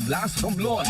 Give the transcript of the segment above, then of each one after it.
tablas romblon.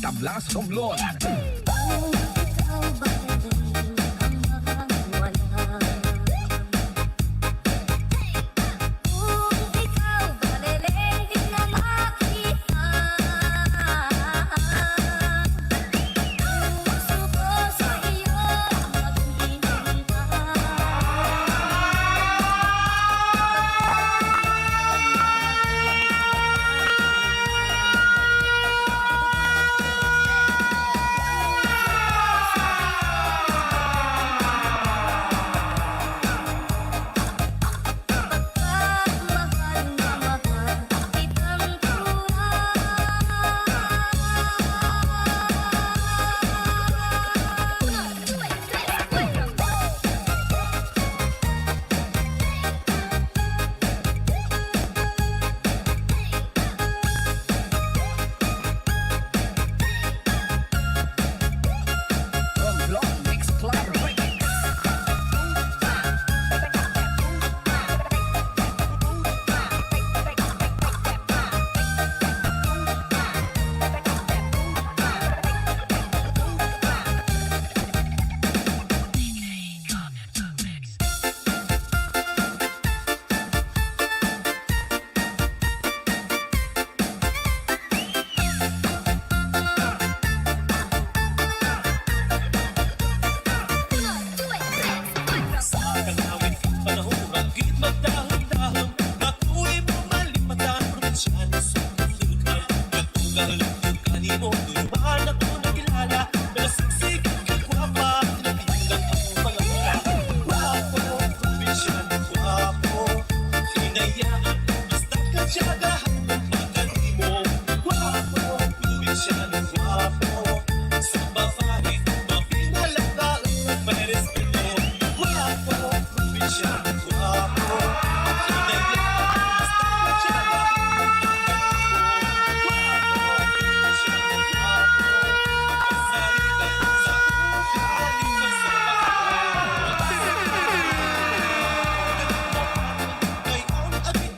Tablas romblon.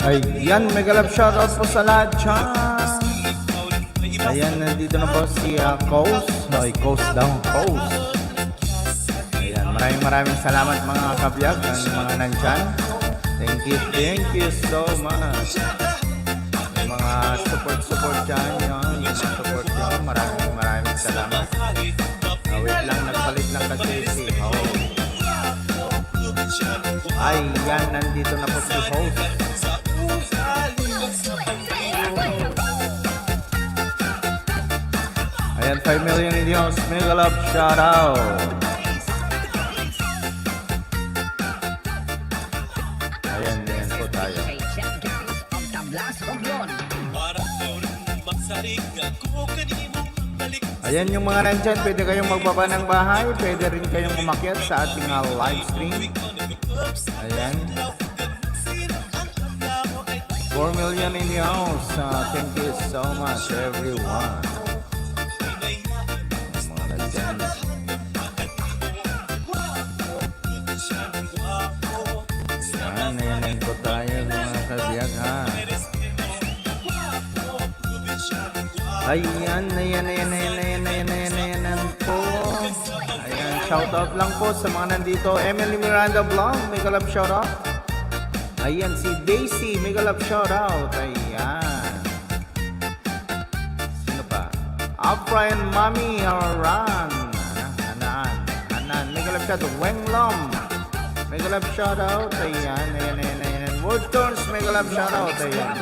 Ayan, mega love shoutout po sa lahat dyan. Ayan, nandito na po si Coast. Ay, Coast daw, Coast. Ayan, maraming salamat mga kabyag, ang mga nandyan. Thank you so much. Yung mga support dyan, yung mga support dyan, maraming salamat. Wait lang, nagpalit lang kasi si Host. Ayan, nandito na po si Host. Ayan, 5 million in the house. Mega love shoutout. Ayan po tayo. Ayan yung mga nandyan, pwede kayong magbaba ng bahay, pwede rin kayong umakyat sa ating live stream. Ayan. 4 million in the house. Thank you so much everyone. Mga nandyan. Ayan po tayo mga kabiyag ha. Ayan po. Ayan, shoutout lang po sa mga nandito. Emily Miranda Vlog, mega love shoutout. Ayan, si Daisy, mega love shoutout. Ayan. Sino pa? Afra and Mami Aran. Anan, mega love shoutout. Wenglom, mega love shoutout. Ayan. Wood Turns, mega love shoutout. Ayan.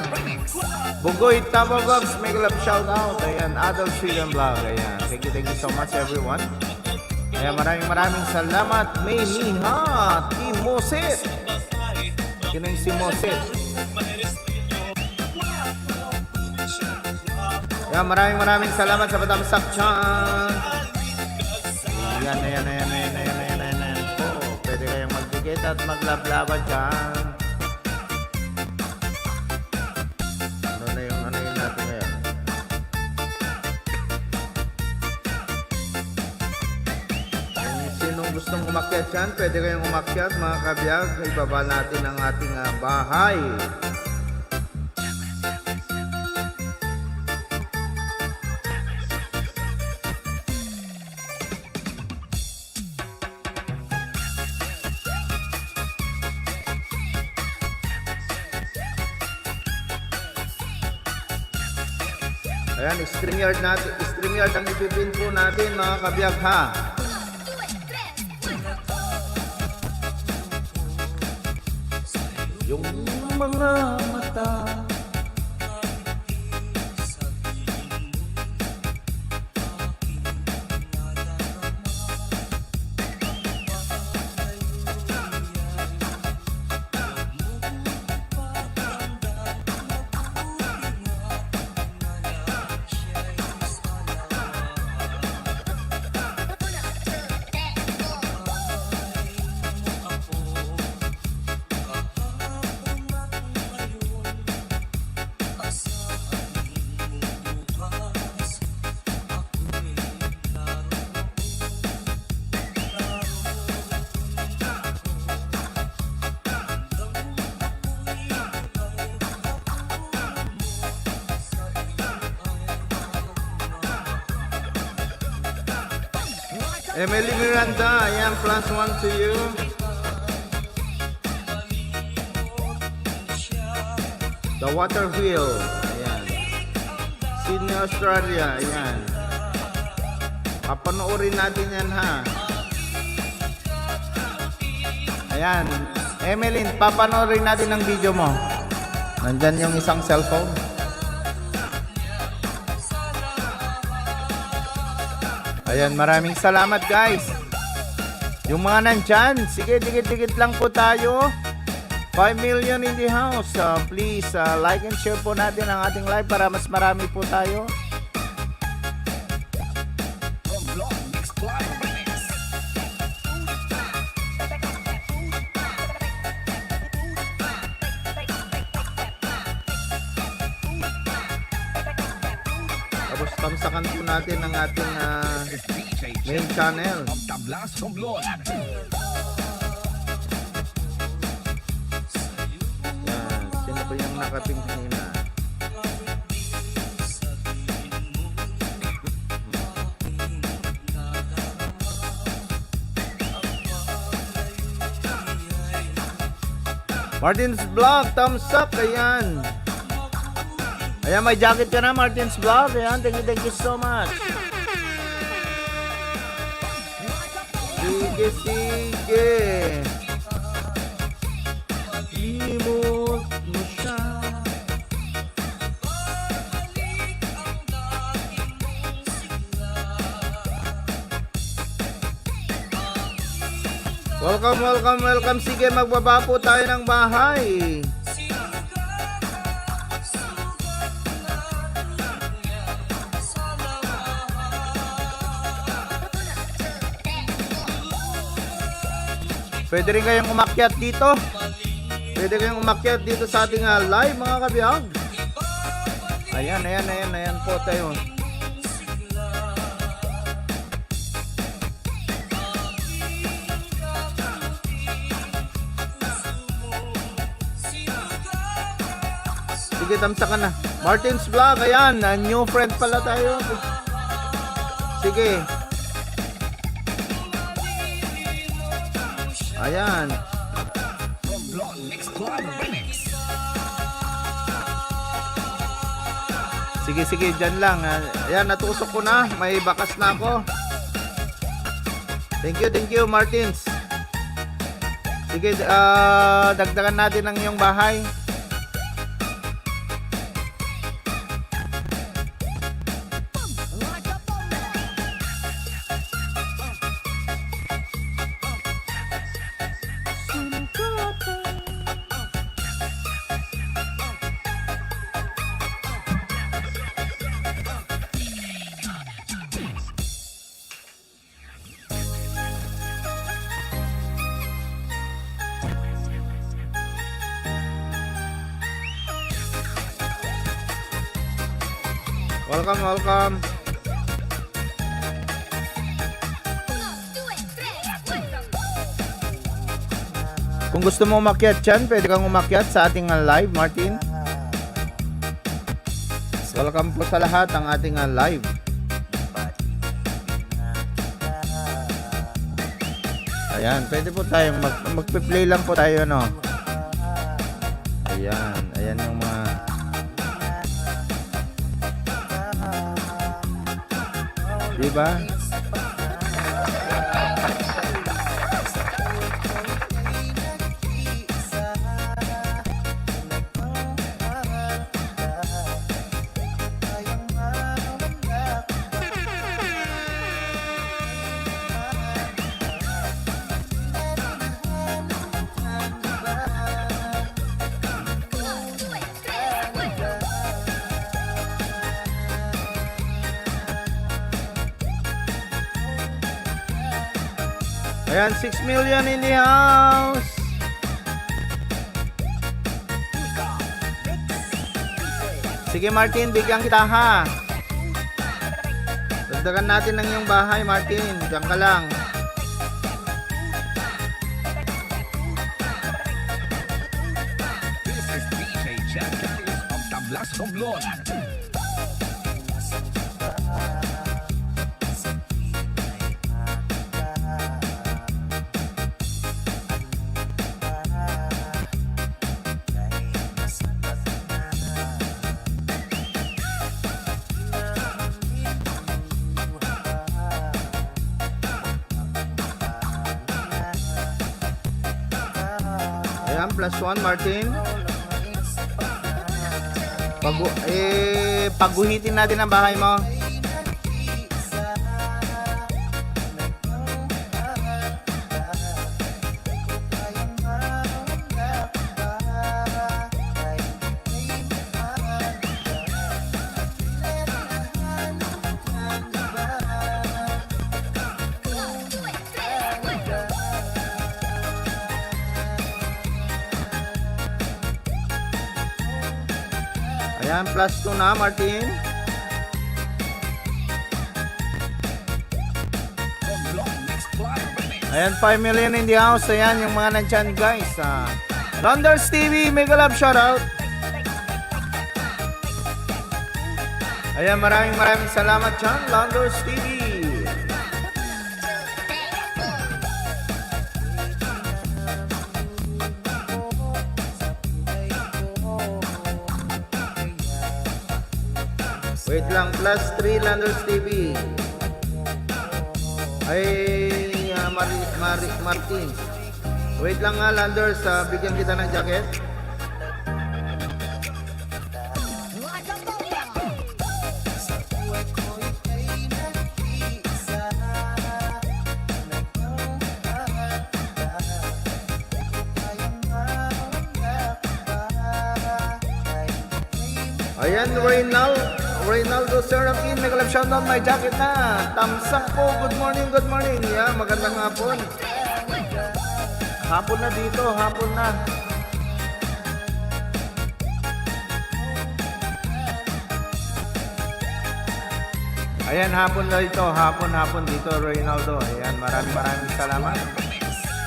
Bugoy Tabagogs, mega love shoutout. Ayan, Adult Freedom Vlog. Ayan, thank you so much everyone. Ayan, maraming salamat. May Miha, Team Moset. Kinang si Moset. Ayan, maraming salamat sa Batamsak Chan. Ayan po. Pwede kayong magdikit at maglablaban dyan. Gustong umakyat yan, pwede kayong umakyat mga kabiyag. Ibaba natin ang ating bahay. Ayan, StreamYard ang ipipin po natin mga kabiyag ha. Yung mga mata Emily Miranda, ayan, +1 to you. The Water Wheel, ayan. Sydney, Australia, ayan. Papanoorin natin yan ha. Ayan, Emeline, papanoorin natin ang video mo. Nandyan yung isang cellphone. Ayan, maraming salamat guys. Yung mga nandyan, sige, dikit-dikit lang po tayo. 5 million in the house. Please, like and share po natin ang ating live para mas marami po tayo. Tapos tamsakan po natin ang ating main channel. Yan, sino ba yung nakating kanina? Martin's Vlog, thumbs up, ayan. Ayan, may jacket ka na, Martin's Vlog. Ayan, thank you so much. Sige. Limot mo siya. Welcome. Sige, magbaba po tayo ng bahay. Pwede rin kayong umakyat dito. Sa ating live, mga kabihag. Ayan po tayo. Sige, tamsa ka na. Martin's Vlog, ayan. New friend pala tayo. Sige. Ayan. Romblon Mix Club Remix. Sige, dyan lang. Ayan, natusok ko na. May bakas na ako. Thank you, Martins. Sige, dagdagan natin ang iyong bahay. Welcome. Kung gusto mo umakyat dyan, pwede kang umakyat sa ating live, Martin. Welcome po sa lahat ang ating live. Ayan, pwede po tayong magpe-play lang po tayo, no? Ayan yung mga... Diba? Ayan, 6 million in the house. Sige, Martin, bigyan kita, ha. Dagdagan natin ng iyong bahay, Martin. Diyan ka lang. This is DJ Champions of Tablas Romblon. Ayan, +1, Martin. Paguhitin natin ang bahay mo. Ayan, +2 na, Martin. Romblon Mix Club Remix. Ayan, 5 million in the house. Ayan, yung mga nandyan, guys. Ronders TV, mega love shoutout. Ayan, maraming salamat dyan, Landers TV. Wait lang, plus 3 Landers TV. Ay, Martin. Wait lang nga, Landers, bigyan kita ng jacket. Ayan, Reynaldo Serafin, may kalab shoutout, may jacket na. Tamsak po, good morning. Yeah, magandang hapon. Hapon na dito, hapon na. Ayan, hapon dito, Reynaldo. Ayan, maraming salamat.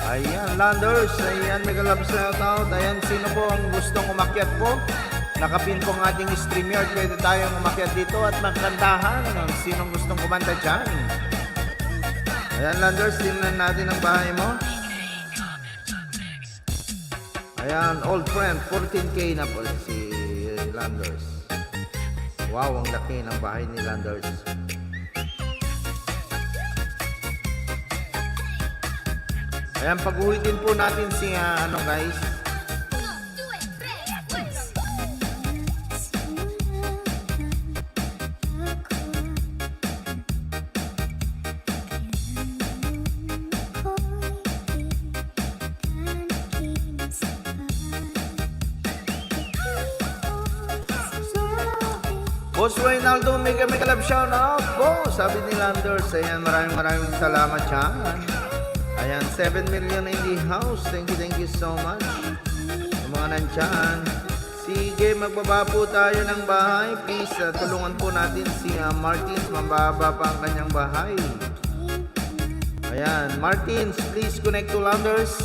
Ayan, Landers, ayan, may kalab shoutout. Ayan, sino po ang gustong umakyat po? Nakapin po ang ating StreamYard. Pwede tayong umakyat dito at magkantahan. Sinong gustong kumanta dyan? Ayan, Landers, tingnan natin ang bahay mo. Ayan, old friend, 14K na po si Landers. Wow, ang laki ng bahay ni Landers. Ayan, pag-uwitin po natin si, guys. Boss Reynaldo, mega love shoutout po, sabi ni Landers. Ayan, maraming salamat dyan. Ayan, 7 million in the house. Thank you so much. Yung mga nandyan. Sige, magbaba po tayo ng bahay. Please, tulungan po natin si Martins. Mababa pa ang kanyang bahay. Ayan, Martins, please connect to Landers.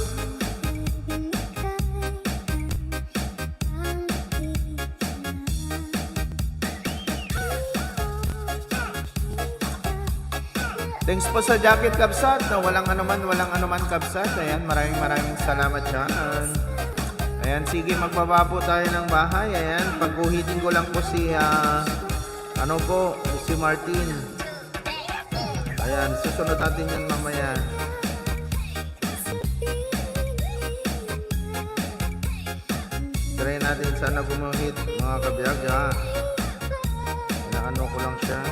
Thanks po sa jacket, Kabsat. Walang anuman, Kabsat. Ayan, maraming salamat dyan. Ayan, sige, magbaba po tayo ng bahay. Ayan, pagguhitin ko lang po si, si Martin. Ayan, susunod natin yan mamaya. Try natin sana gumuhit, mga kabiyag. Inaano ko lang siya.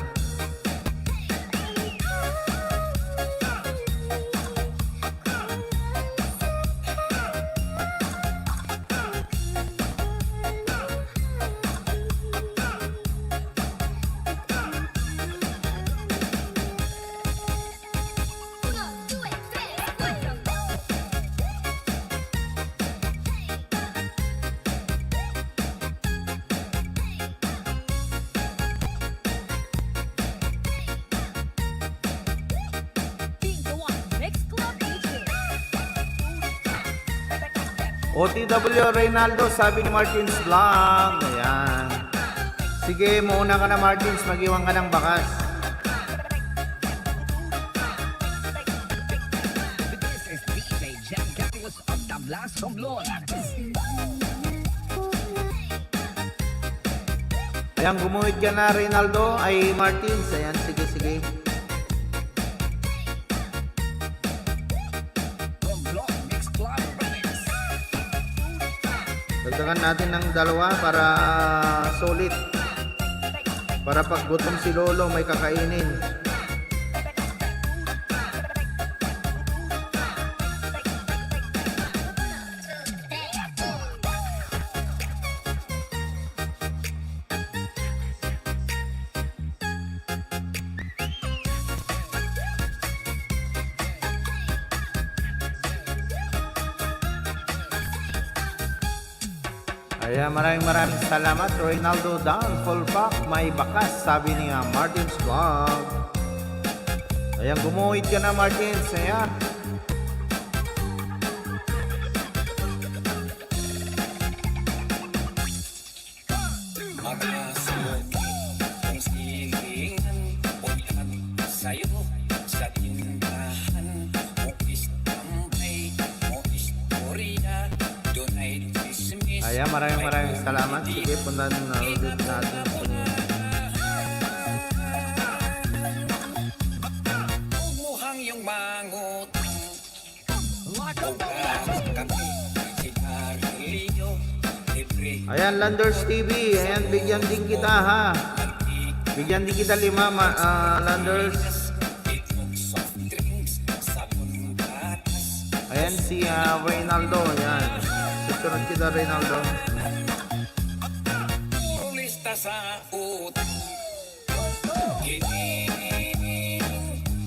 OTW Reynaldo, sabi ni Martins Vlog. Ayan. Sige, mauna ka na, Martins. Mag-iwan ka ng bakas. This is DJ Jan Capilos of Tablas, Romblon. Ayan, gumuhit ka na, Reynaldo. Ay, Martins. Ayan, sige. Dagdagan natin ng 2 para solid. Para pag gutom si Lolo, may kakainin. Ayan, maraming salamat. Reynaldo down, full pack, may bakas, sabi ni Martins Vlog. Ayan, gumuhit ka na, Martins. Ayan. maraming salamat. Sige, punta na ulit natin. Umuhang yung mangot. Kami, sigarilyo, libre. Ayan, Landers TV. Ayan, bigyan din kita ha. Bigyan din kita 5, Landers. Soft drinks, sabon gatas. Ayan si Reynaldo. Ayan. Susunod kita, Reynaldo. Puro lista sa utang. Giniling,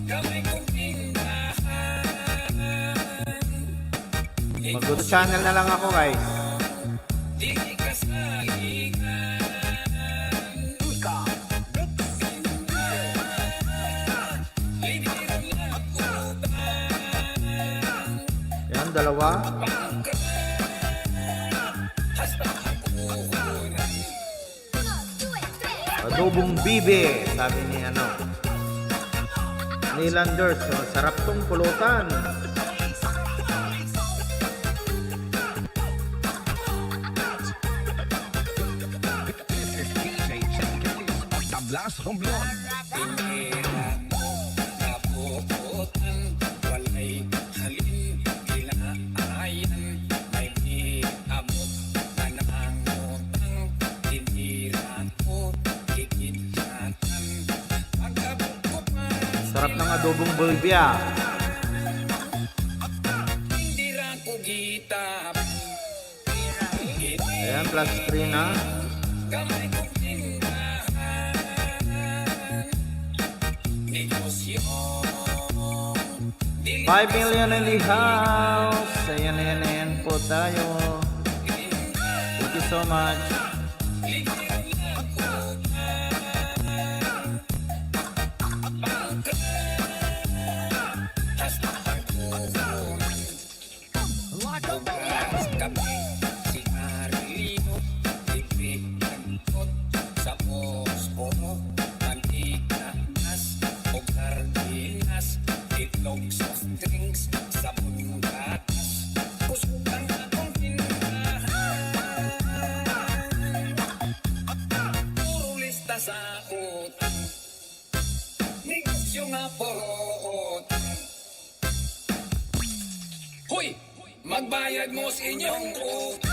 kamay kong tindahan. Mag-YouTube channel na lang ako, guys. Di ka saligan. Libiran lang utang. Ayan, 2. Adobong bibe, sabi ni ni Landers. So, sarap tong pulutan. This is DJ Checkelis of Tablas Romblon. Pinira mo, nabukutan, walay halin, kinaayan, may niabot, nanangutang, tinira ko, kikidlatan, pagkabot ko pa, Sarap ng adobong bibe, ah. tinira ko gitap, Ayan, plus 3 na. kamay kong tindahan, negosyo, 5 million in the house. Ayan po tayo. Thank you so much. Soft drinks, sabon gatas, kusukan akong tindahan. Puro lista sa utang, negosyo nga porot. Hoy, magbayad mo sa inyong utang.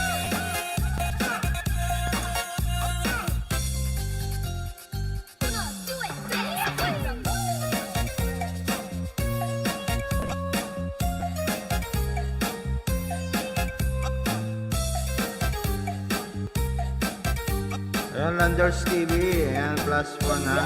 Ayan, Landers TV. Ayan, plus 1 na.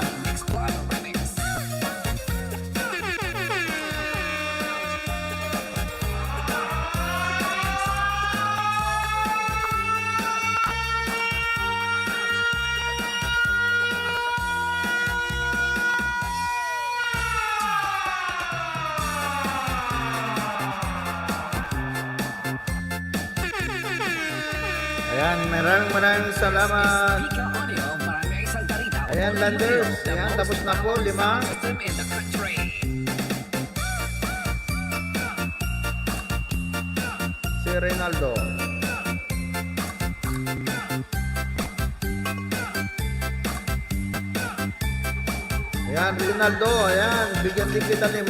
Ayan, maraming salamat. Ayan, Landers. Ayan, tapos na po. 5. Si Reynaldo. Ayan, Reynaldo. Ayan, bigyan din kita 5.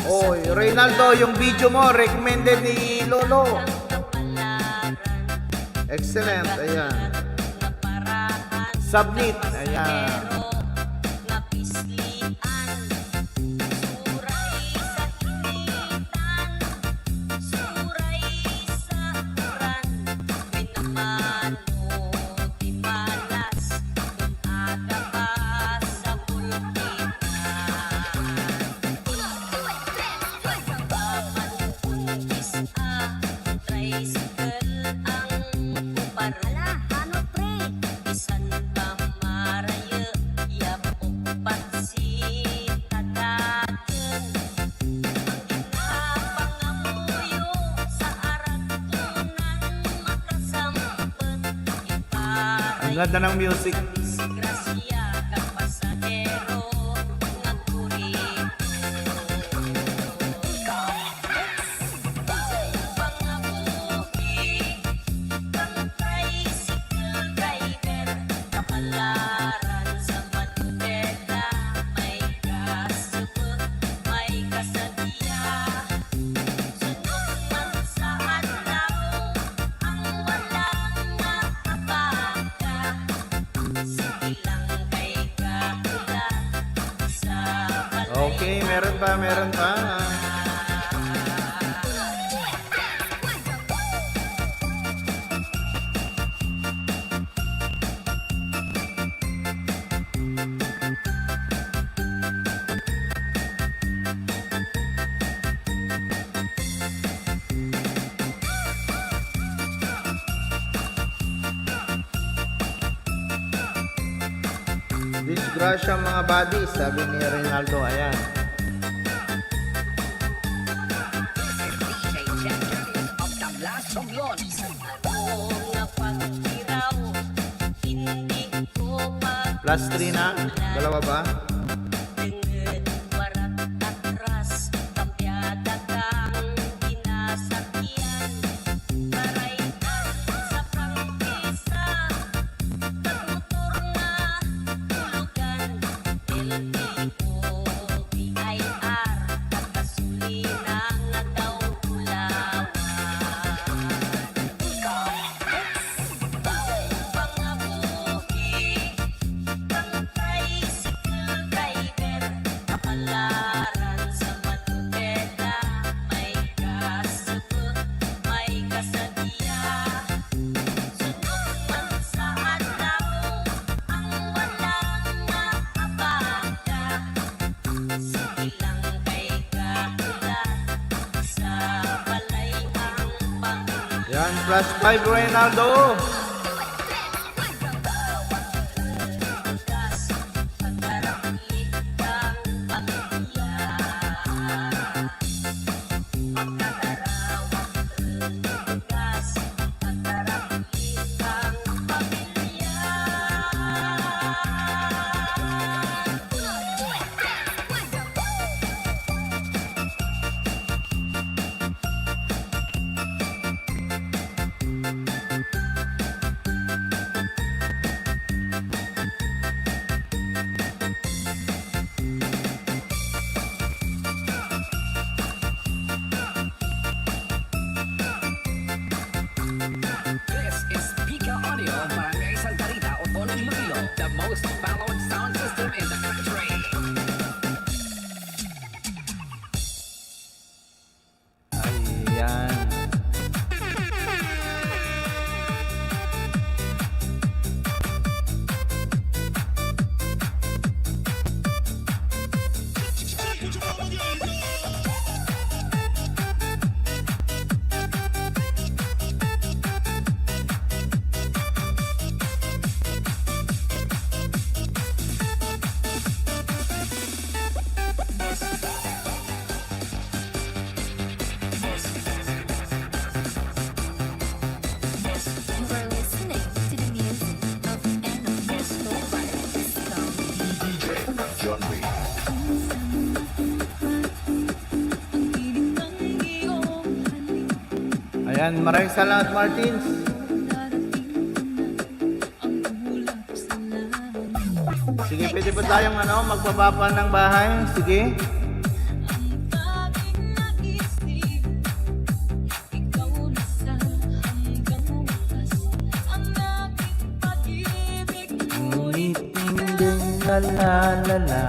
Oh, Reynaldo, yung video mo, recommended ni Lolo. Excellent. Ayan. Submit. Ayan. Ang ganda ng music. meron pa, meron pa. Disgrasya mga buddy, sabi ni Rinaldo, ayan. DJ Champions of Tablas Romblon. Plus 3 na, dalawa ba? Yan, plus 5 Ronaldo. This is Pika Audio, Barangay Santa Rita, Otono, Iloilo, the most followed sound system in the country. Ayan. You are listening to the music of Animals Ayan, maraming salamat Martins. Sige, pwede ba tayong magbababa ng bahay? Sige. Ngunit la la la la.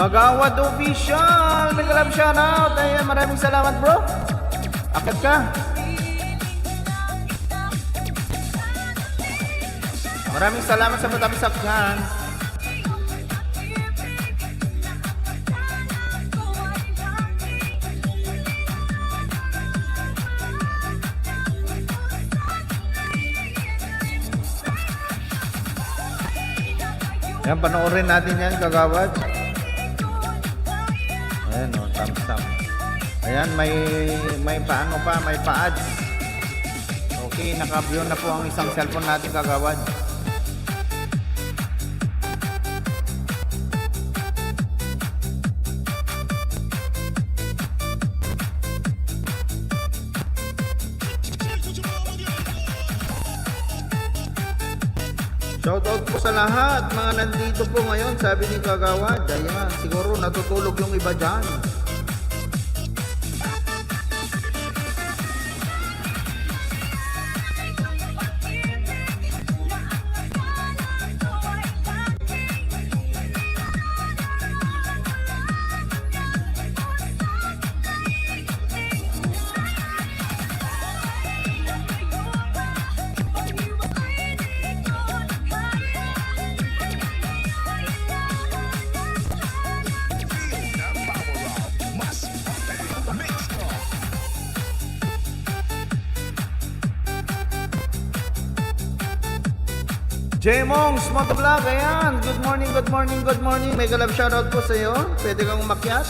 Kagawad Official, mega love shoutout. Ayan, maraming salamat bro. Akat ka. Maraming salamat sa matapsap dyan. Ayan, panoorin natin yan, kagawad. Ayan o, thumbs up. Ayan, may paano pa, may pa-ads. Okay, naka-view na po ang isang cellphone natin, kagawad. Shoutout po sa lahat, mga nandito po ngayon, sabi ni Kagawad. Ayan, siguro natutulog yung iba dyan. J-Mongs, Motovlog, ayan. Good morning, good morning, good morning. Mega love shoutout po sa iyo. Pwede kang umakyat.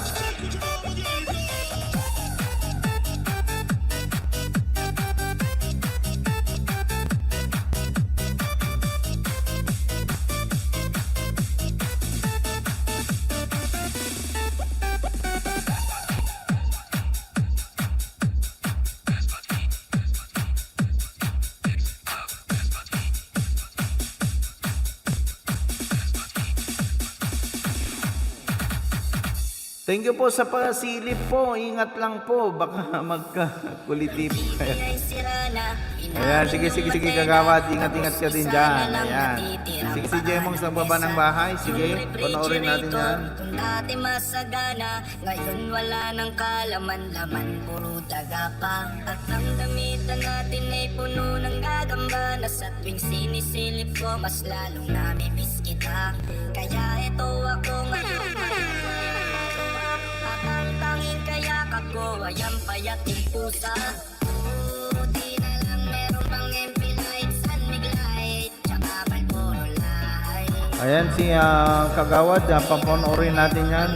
Thank you po sa pasilip po. Ingat lang po. Baka magkakulitip. Ayan, sige, kagawad. Ingat ka din dyan. Ayan. Sige, si Jemong sa baba ng bahay. Sige, panoorin natin yan. Kung dati masagana, ngayon wala nang kalaman-laman, puro daga pa. At ang damitan natin ay puno ng gagamba, na sa tuwing sinisilip ko, mas lalong namimiss kita. Kaya ito ako ngayon, at ang tanging kayakap ko ay ang payating pusa. Buti na lang meron pang MP lights and mig light, tsaka Marlboro light. Ayan si Kagawad. Papanoorin natin yan.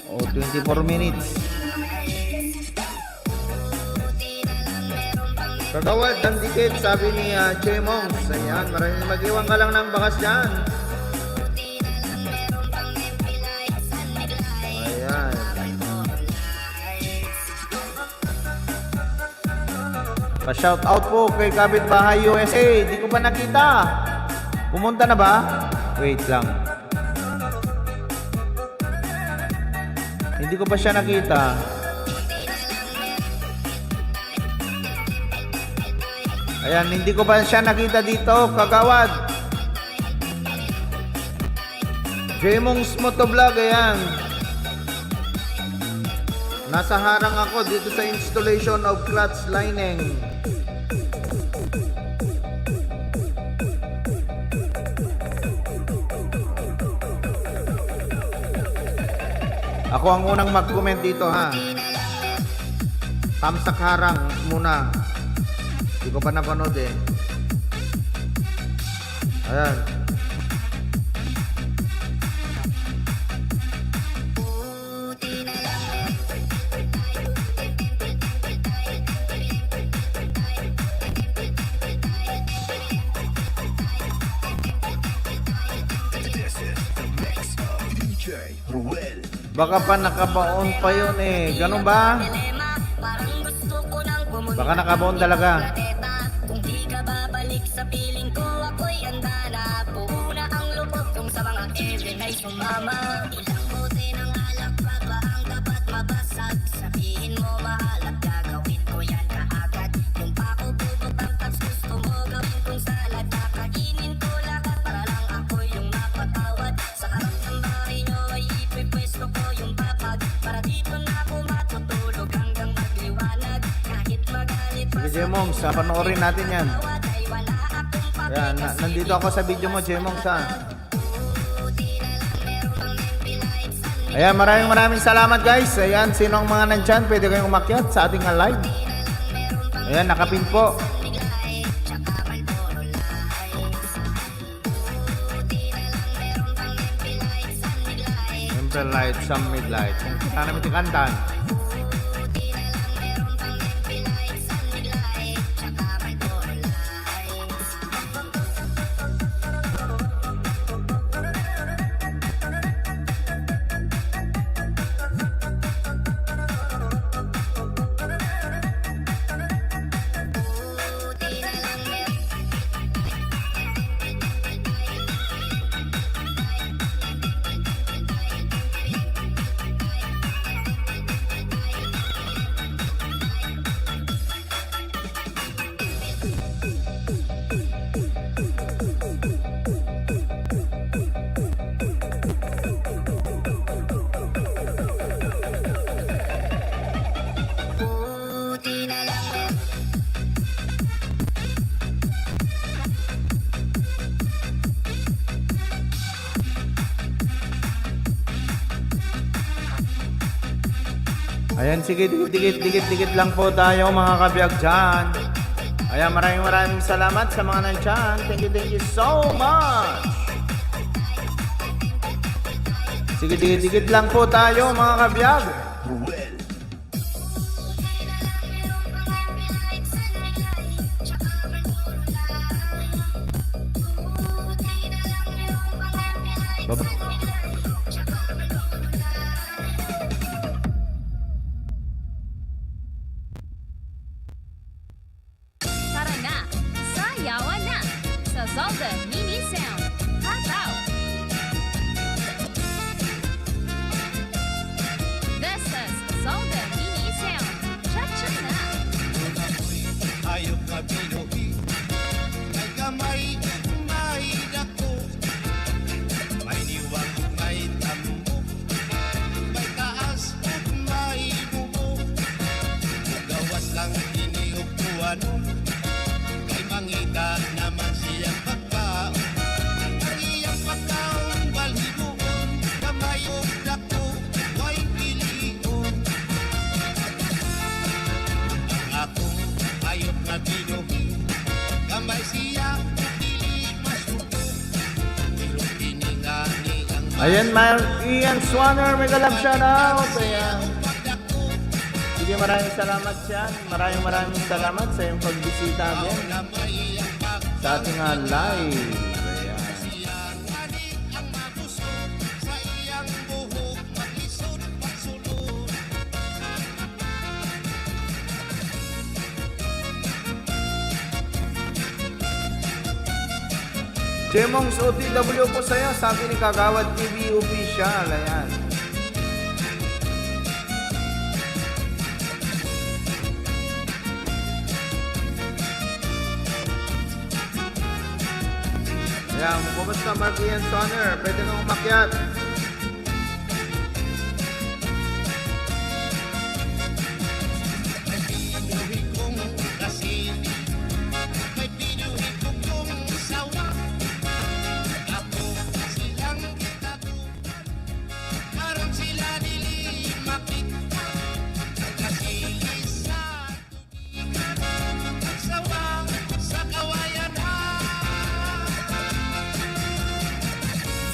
O, 24 minutes. Kagawad, dandikit, sabi ni J-Mongs. Ayan, maraming mag-iwan ka lang ng bakas dyan. Ayan. Pa-shout out po kay Kapitbahay USA. Di ko pa nakita. Pumunta na ba? Wait lang. Hindi ko pa siya nakita. Ayan, hindi ko pa siya nakita dito, Kagawad. J-Mongs Motovlog, ayan. Nasa harang ako dito sa installation of clutch lining. Ako ang unang mag-comment dito, ha. Tamsak harang muna. Hindi ko pa napanood eh. Ayan. Baka pa nakabaon pa yun eh. Ganun ba? Baka nakabaon talaga. Kung di ka babalik sa piling ko, ako'y handa na. Puuna ang lupot kung sa mga event ay sumama. Ilang bote ng alak pa ba ang dapat mabasag? Sabihin mo mahal at gagawin ko yan kaagad. Yung pako bubot ang taps, gusto mo gawin kong salad. Kakainin ko lahat para lang ako yung mapatawad. Sa harap ng bahay Jemong, sa panoorin natin yan. Ayan, nandito ako sa video mo, Jemong, sa. Ayan, maraming salamat guys. Ayan, sino ang mga nandyan, pwede kayong umakyat sa ating live. Ayan, nakapin po. Simple light, some midlight. Sana namin tikantan. Ayan, sige, dikit lang po tayo mga kabiyag dyan. Ayan, maraming salamat sa mga nandyan. Thank you so much. Sige, dikit lang po tayo mga kabiyag. Tara na, sayawan na sa Zelda Mini Sound. Hataw! This is Zelda Mini Sound. Cha-cha na! Ayok na binuhi, may kamay, may dako, may niwang, may tambo, may taas at may bubo. Gawas lang iniupuan, kay mangita naman siyang pagkaon. Ang iyang pagkaon, balhibuon, kamay o dako, may pilion. Ang akong ayok na binuhi, kamay siya, dili masuko. Pero tiningani ang Ayan, Ian Swanner, mega love shoutout. Ayan. Sige, maraming salamat dyan. Maraming salamat sa iyong pagbisita din na may ang sa ating live. Ayan. pagsiyang ani ang magusto, sa iyang buhok maglisod pagsulod. Jemong's OTW po sa'yo, sabi ni Kagawad TV Official. Ayan. Ayan, kumusta Mark Ian Sonner? Pwede nang umakyat. May pinuhi kong kasili, may pinuhi kong sawa. Ako silang kitaguan, parang sila dili makita. Kasili sa tubigan, sawa sa kawayan.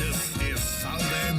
This is Sunday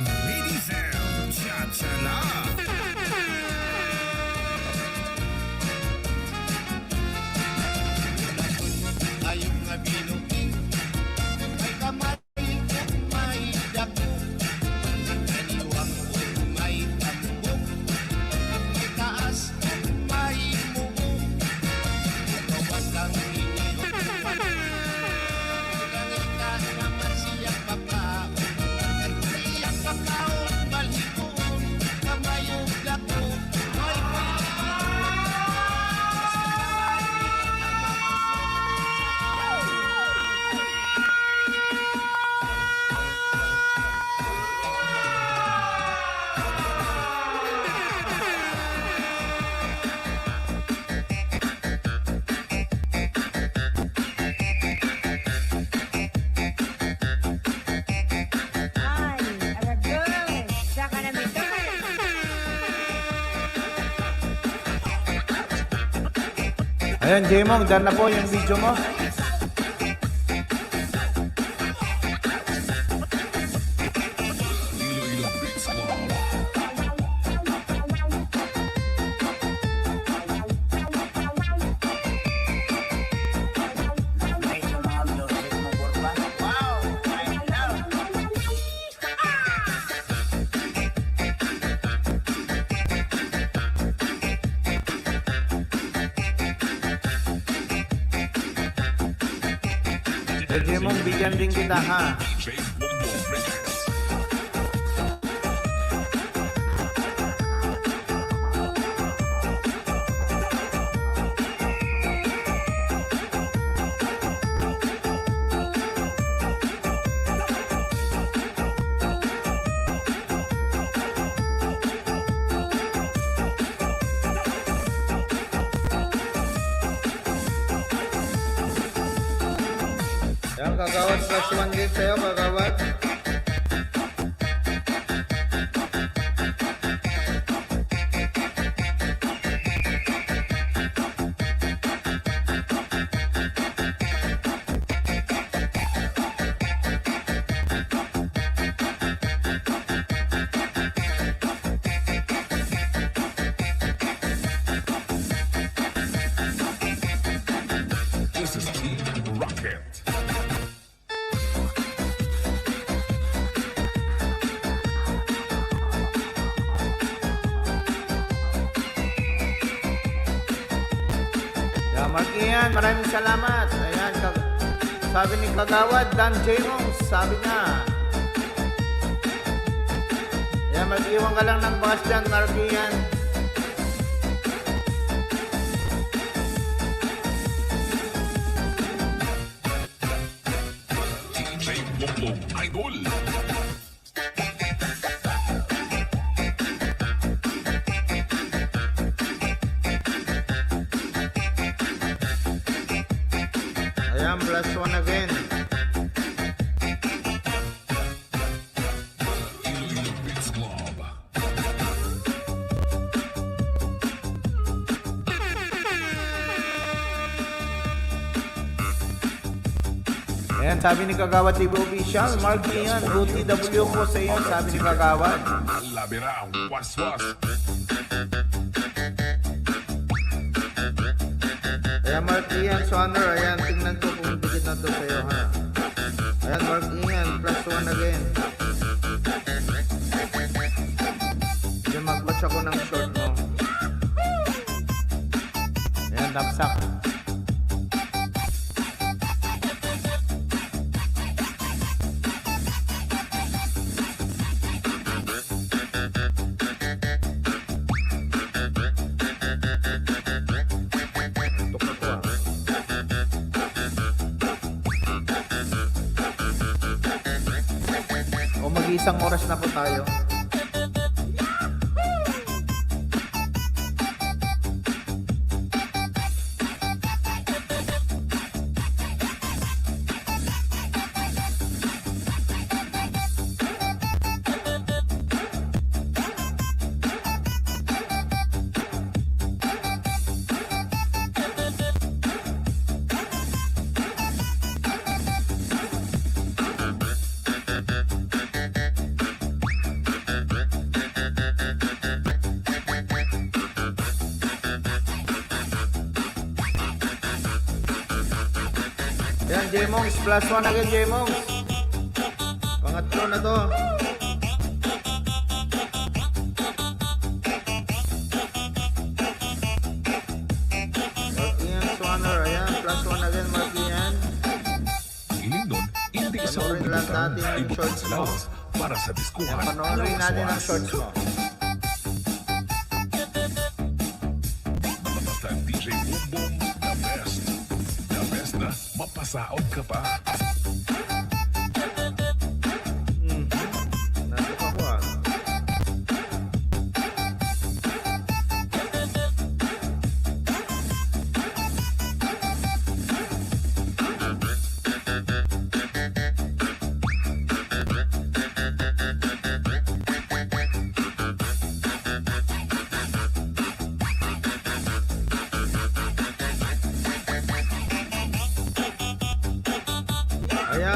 Ayan, J-Mong, done na po yung video mo. J-Mong, bigyan din kita ha. Yan, kagawad, plus 1 din sa'yo, kagawad. This is Team Rocket. Yan, Markian, maraming salamat. Ayan, sabi ni Kagawad, Dan J-Mong, sabi niya. Ayan, mag-iwan ka lang ng bukas dyan, Markian. DJ Bongbong Idol. Ayan, plus 1 again. Iloilo Beats Club. Ayan, sabi ni Kagawad TV Official, Markian, OTW po sa iyo, sabi ni Kagawad. Labira, was-was. Ayan, Markian, Sonner, ayan, tingnan ko kung dikit na to sa iyo, ha. Ayan, Markian, plus 1 again. Ayan, mag-watch ako ng short mo. Ayan, napsak. O mag-isang oras na po tayo. Yan, J-Mongs, plus 1 again, J-Mongs. Pangatlo na to. Markian, Swanner, ayan, plus 1 again, Markian. Hiling nun, hindi sa Panoorin lang natin yung ibutang shorts sa mo. lawas para sa Ayan, diskuhan. panoorin natin ang shorts mo. Basta DJ Bongbong, the best. The best na, mapasaot ka pa. Nasok ako ah.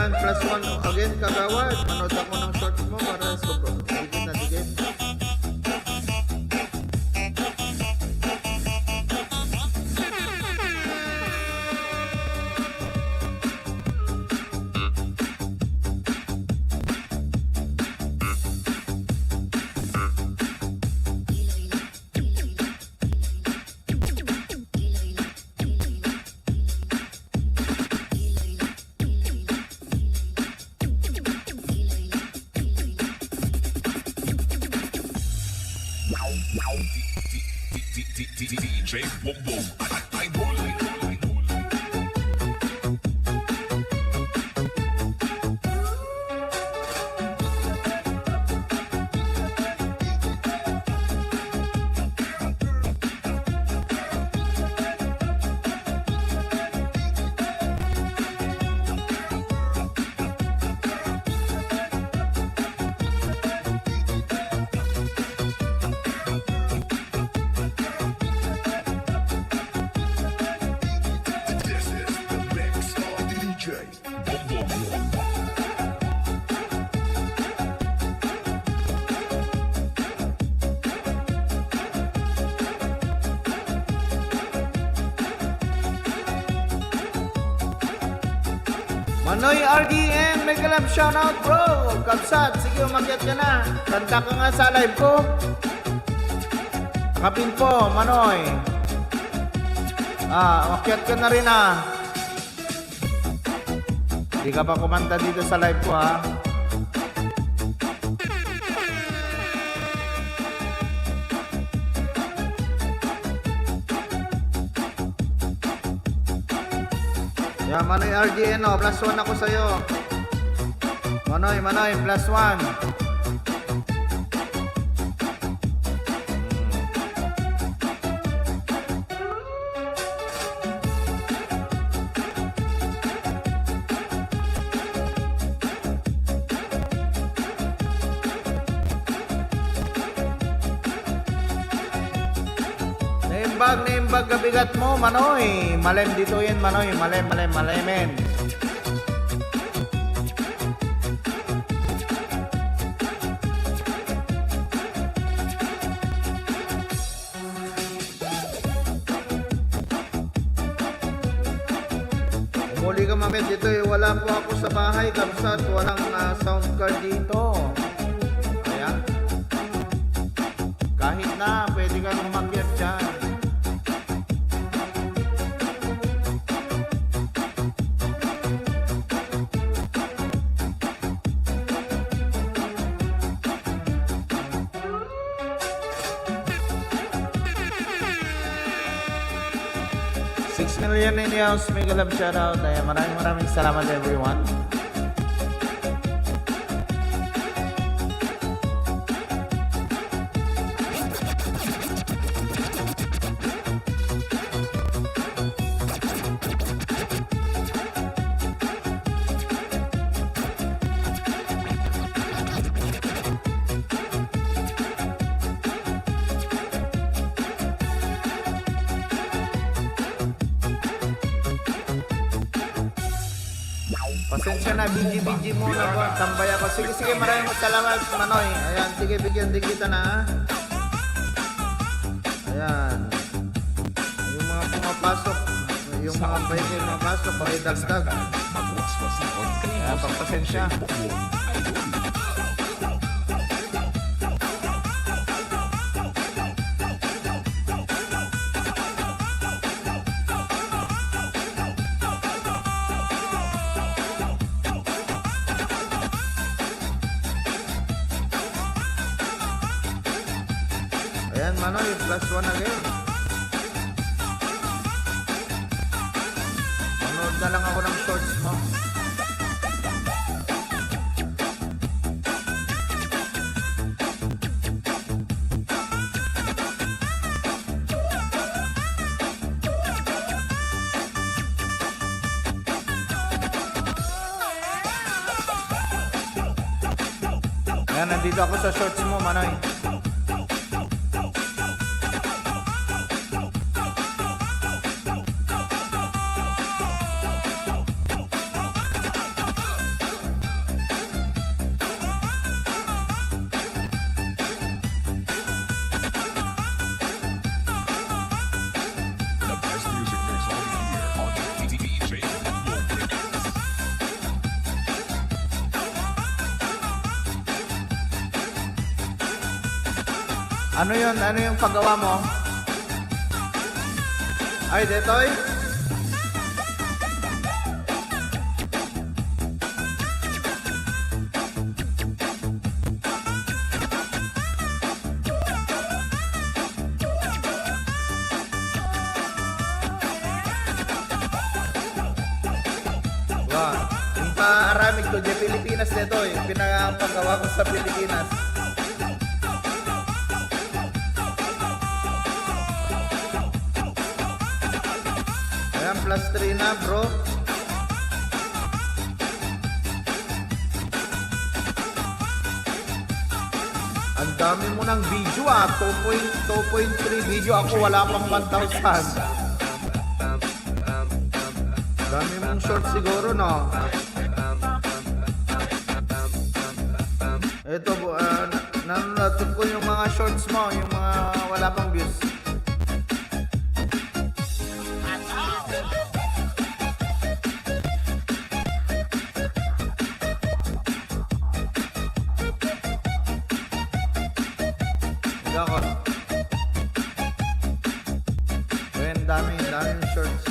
Ayan, +1 again, kagawad. Manood ako ng shorts mo para sobrang dikit na dikit. DJ Boom Boom Idol. This is the mix of DJ Boom Boom. Manoy RDN, mega love shoutout bro. Kapsat, sige umakyat ka na. Kanta ka nga sa live ko. Kapin po, Manoy. Umakyat ka na rin Hindi ka pa kumanta dito sa live ko ha. Yeah, Manoy RDN +1 ako sa'yo. Manoy, +1. Naimbag kabigat mo, Manoy. Malem dito yan, Manoy. Malemen. Muli ka mamit dito eh. Wala po ako sa bahay, Kapsat. Walang sound card dito. Kaya, kahit na, pwede kang umakyat dyan. $6 million in the house. Mega love shoutout. Ayan, maraming salamat everyone. Pasensya na, BG muna po. Tambay ako. Sige, maraming salamat, Manoy. Ayan, sige, bigyan din kita na. Ayan. Yung mga pumapasok, yung mga pwede pumapasok, pakidagdag. Ayan, pagpasensya. Ayan, Manoy, +1 again. Manood na lang ako ng shorts mo. Ayan, nandito ako sa shorts mo, Manoy. Ano yun? Ano yung paggawa mo? Ay, Detoy? Wow. Yung pa-aramid ko, di Pilipinas Detoy. Pinapagawa ko sa Pilipinas. Ayan, plus 3 na bro. Ang dami mo ng video 2.3 video. Ako wala pang 1,000. Dami mong short siguro, no? Ito, nanonood ko yung mga shorts mo, yung mga wala pang views. Ako. Ayan, dami shorts.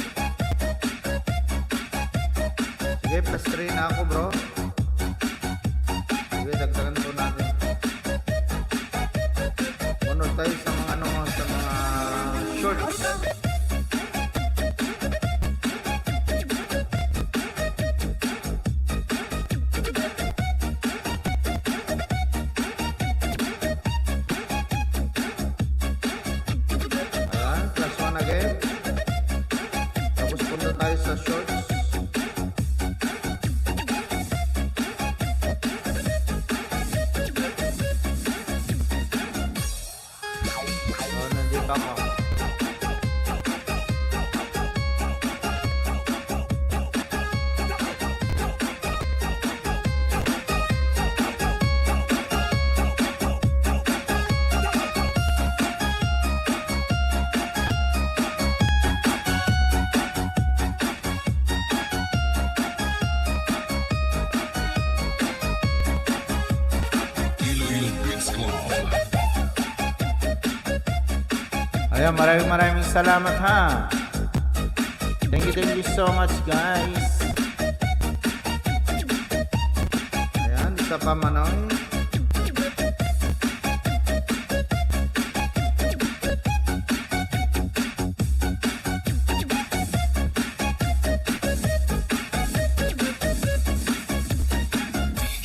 Sige, plus 3 na ako, bro. Sige, dagdagan po natin. Ano tayo sa mga sa mga shorts. Tayo sa shorts. Nandito ako. Iloilo Beats Club. Ayan, maraming salamat ha. Thank you so much guys. Ayan, isa pa manong.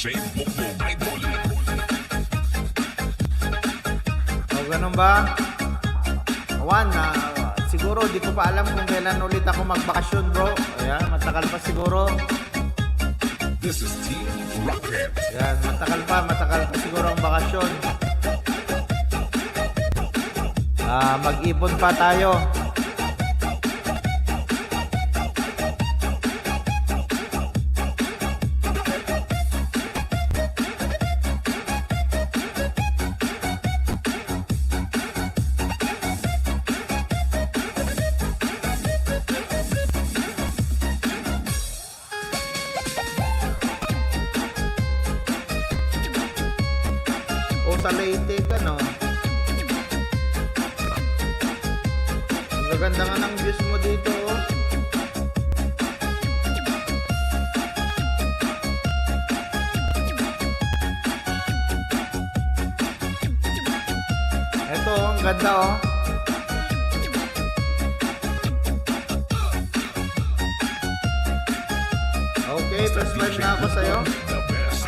J. Bobo Idol. O ganun ba? Siguro di ko pa alam kung kailan ulit ako magbakasyon, bro. Ayan, matagal pa siguro. This is Team Rocket. Ayan, matagal pa siguro ang bakasyon. Mag-ipon pa tayo. O sa Leyte ka, no? Ang gaganda nga ng views mo dito, oh. Eto, ang ganda, oh. Okay, plus 5 na ako sa'yo. The best.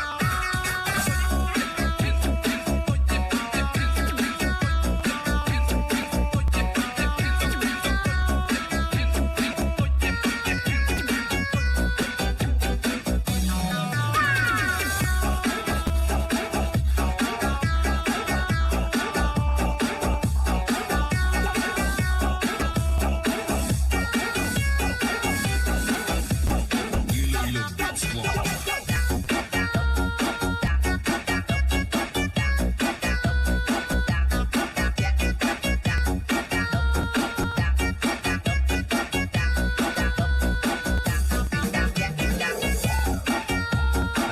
Iloilo Beats Club.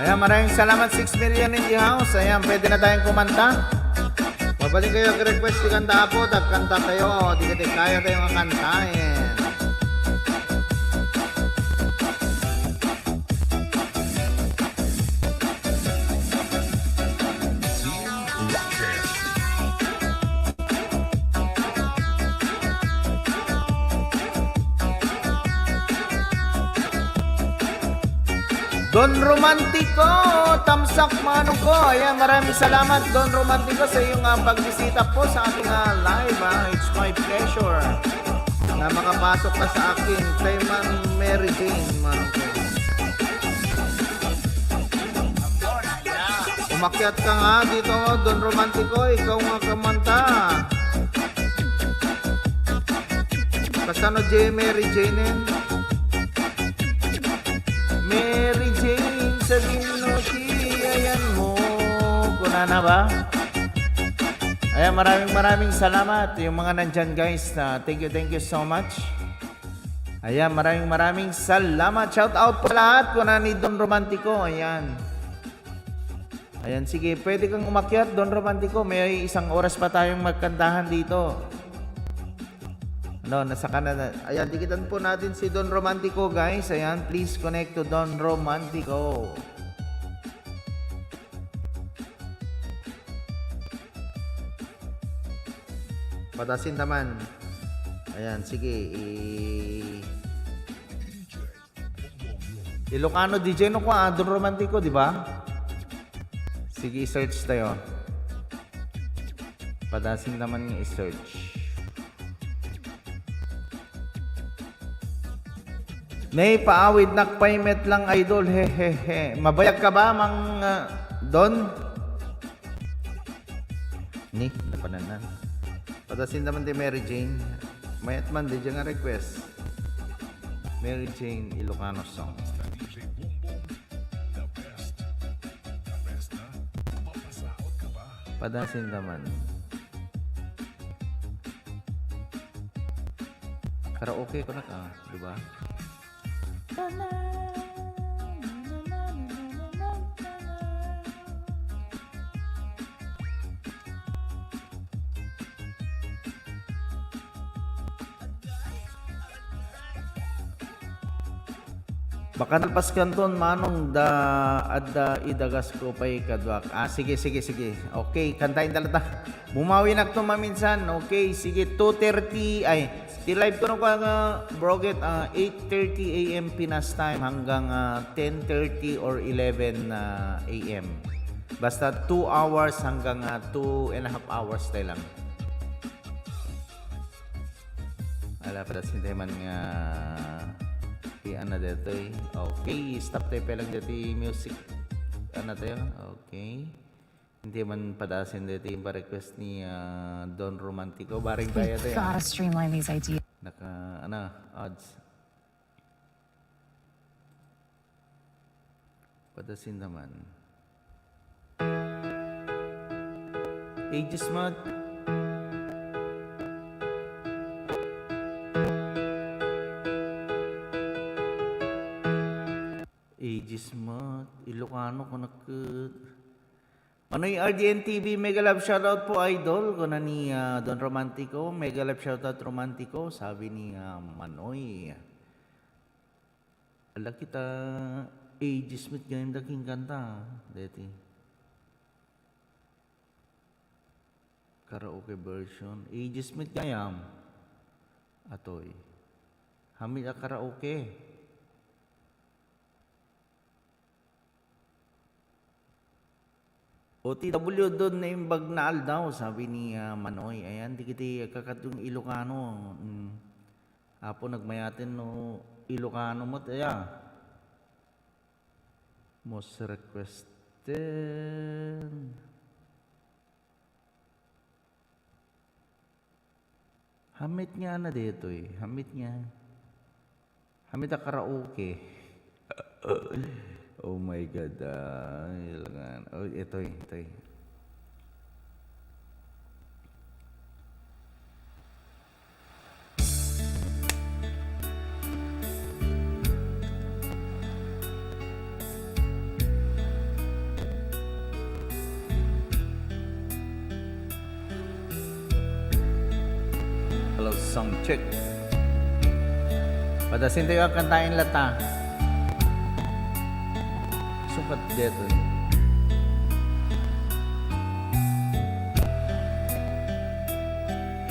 Ayan, maraming salamat. 6 million in the house. Ayan, pwede na tayong kumanta. Mabaling kayo request di kanta po, kanta tayo, di kita kaya tayo nga kantahin. Don Romantico, tamsak mano ko. Ayan, maraming salamat Don Romantico sa iyong pagbisita po sa ating live. It's my pleasure na makapasok ka sa akin. Kay Mary Jane, mano ko. Umakyat ka nga dito, Don Romantico. Ikaw nga kamanta. Kasano Mary Jane? Mary Jane, sabihin mo, ayan mo. Kuna na ba? Ayan, maraming salamat. Yung mga nandyan guys, thank you so much. Ayan, maraming salamat. Shout out po lahat. Kuna ni Don Romantico. Ayan. Ayan, sige. Pwede kang umakyat, Don Romantico. May 1 oras pa tayong magkantahan dito. No, nasa Canada. Ayan, dikitan po natin si Don Romantico, guys. Ayan, please connect to Don Romantico. Patasin naman. Ayan, sige. Ilocano DJ no ko, Don Romantico, di ba? Sige, i-search tayo. Patasin naman yung i-search. May paawid nakpaymet lang idol, hehehe. Mabayag ka ba, Mang Don? Ni, napananan. Patasin naman di Mary Jane. Mayat man di dyan nga request. Mary Jane Ilocano song. Padasin naman. Karaoke ko na ka, di ba? Baka nalpas kanton manong adda idagas ko pay kadwak. Sige. Okay, kantahin talata. Bumawi na to maminsan. Okay, sige 2:30 ay live ko no ka broget 8:30 AM Pinas time hanggang 10:30 or 11 AM. Basta 2 hours hanggang 2.5 hours tayo lang. Ala para sinteman nga ano dito eh. Okay, stop tayo pa lang dito music. Ano tayo? Okay. Hindi man padasin dito yung pa-request ni Don Romantico. Baring tayo tayo. Gotta streamline these ideas. Odds. Padasin naman. Ages mod. Ages mod. Ilocano ko Manoy RDN TV, Mega Love Shoutout po idol. Kuna ni Don Romantico, Mega Love Shoutout Romantico. Sabi ni Manoy. Ala kita Ages Smith ganyan daking kanta. Deti. Karaoke version. Ages Smith gayam. Atoy. Hamid a karaoke. OTW doon na yung Bagnal daw, sabi ni Manoy. Ayan, di kita kakatong Ilocano. Apo nagmayatin no Ilocano mo. Ayan. Most requested. Hamit nga na dito eh. Hamit nga. Hamit a karaoke. Oh my God. Oh, ito. song check. Padasin tayo ang kantain lata. Sukat dito.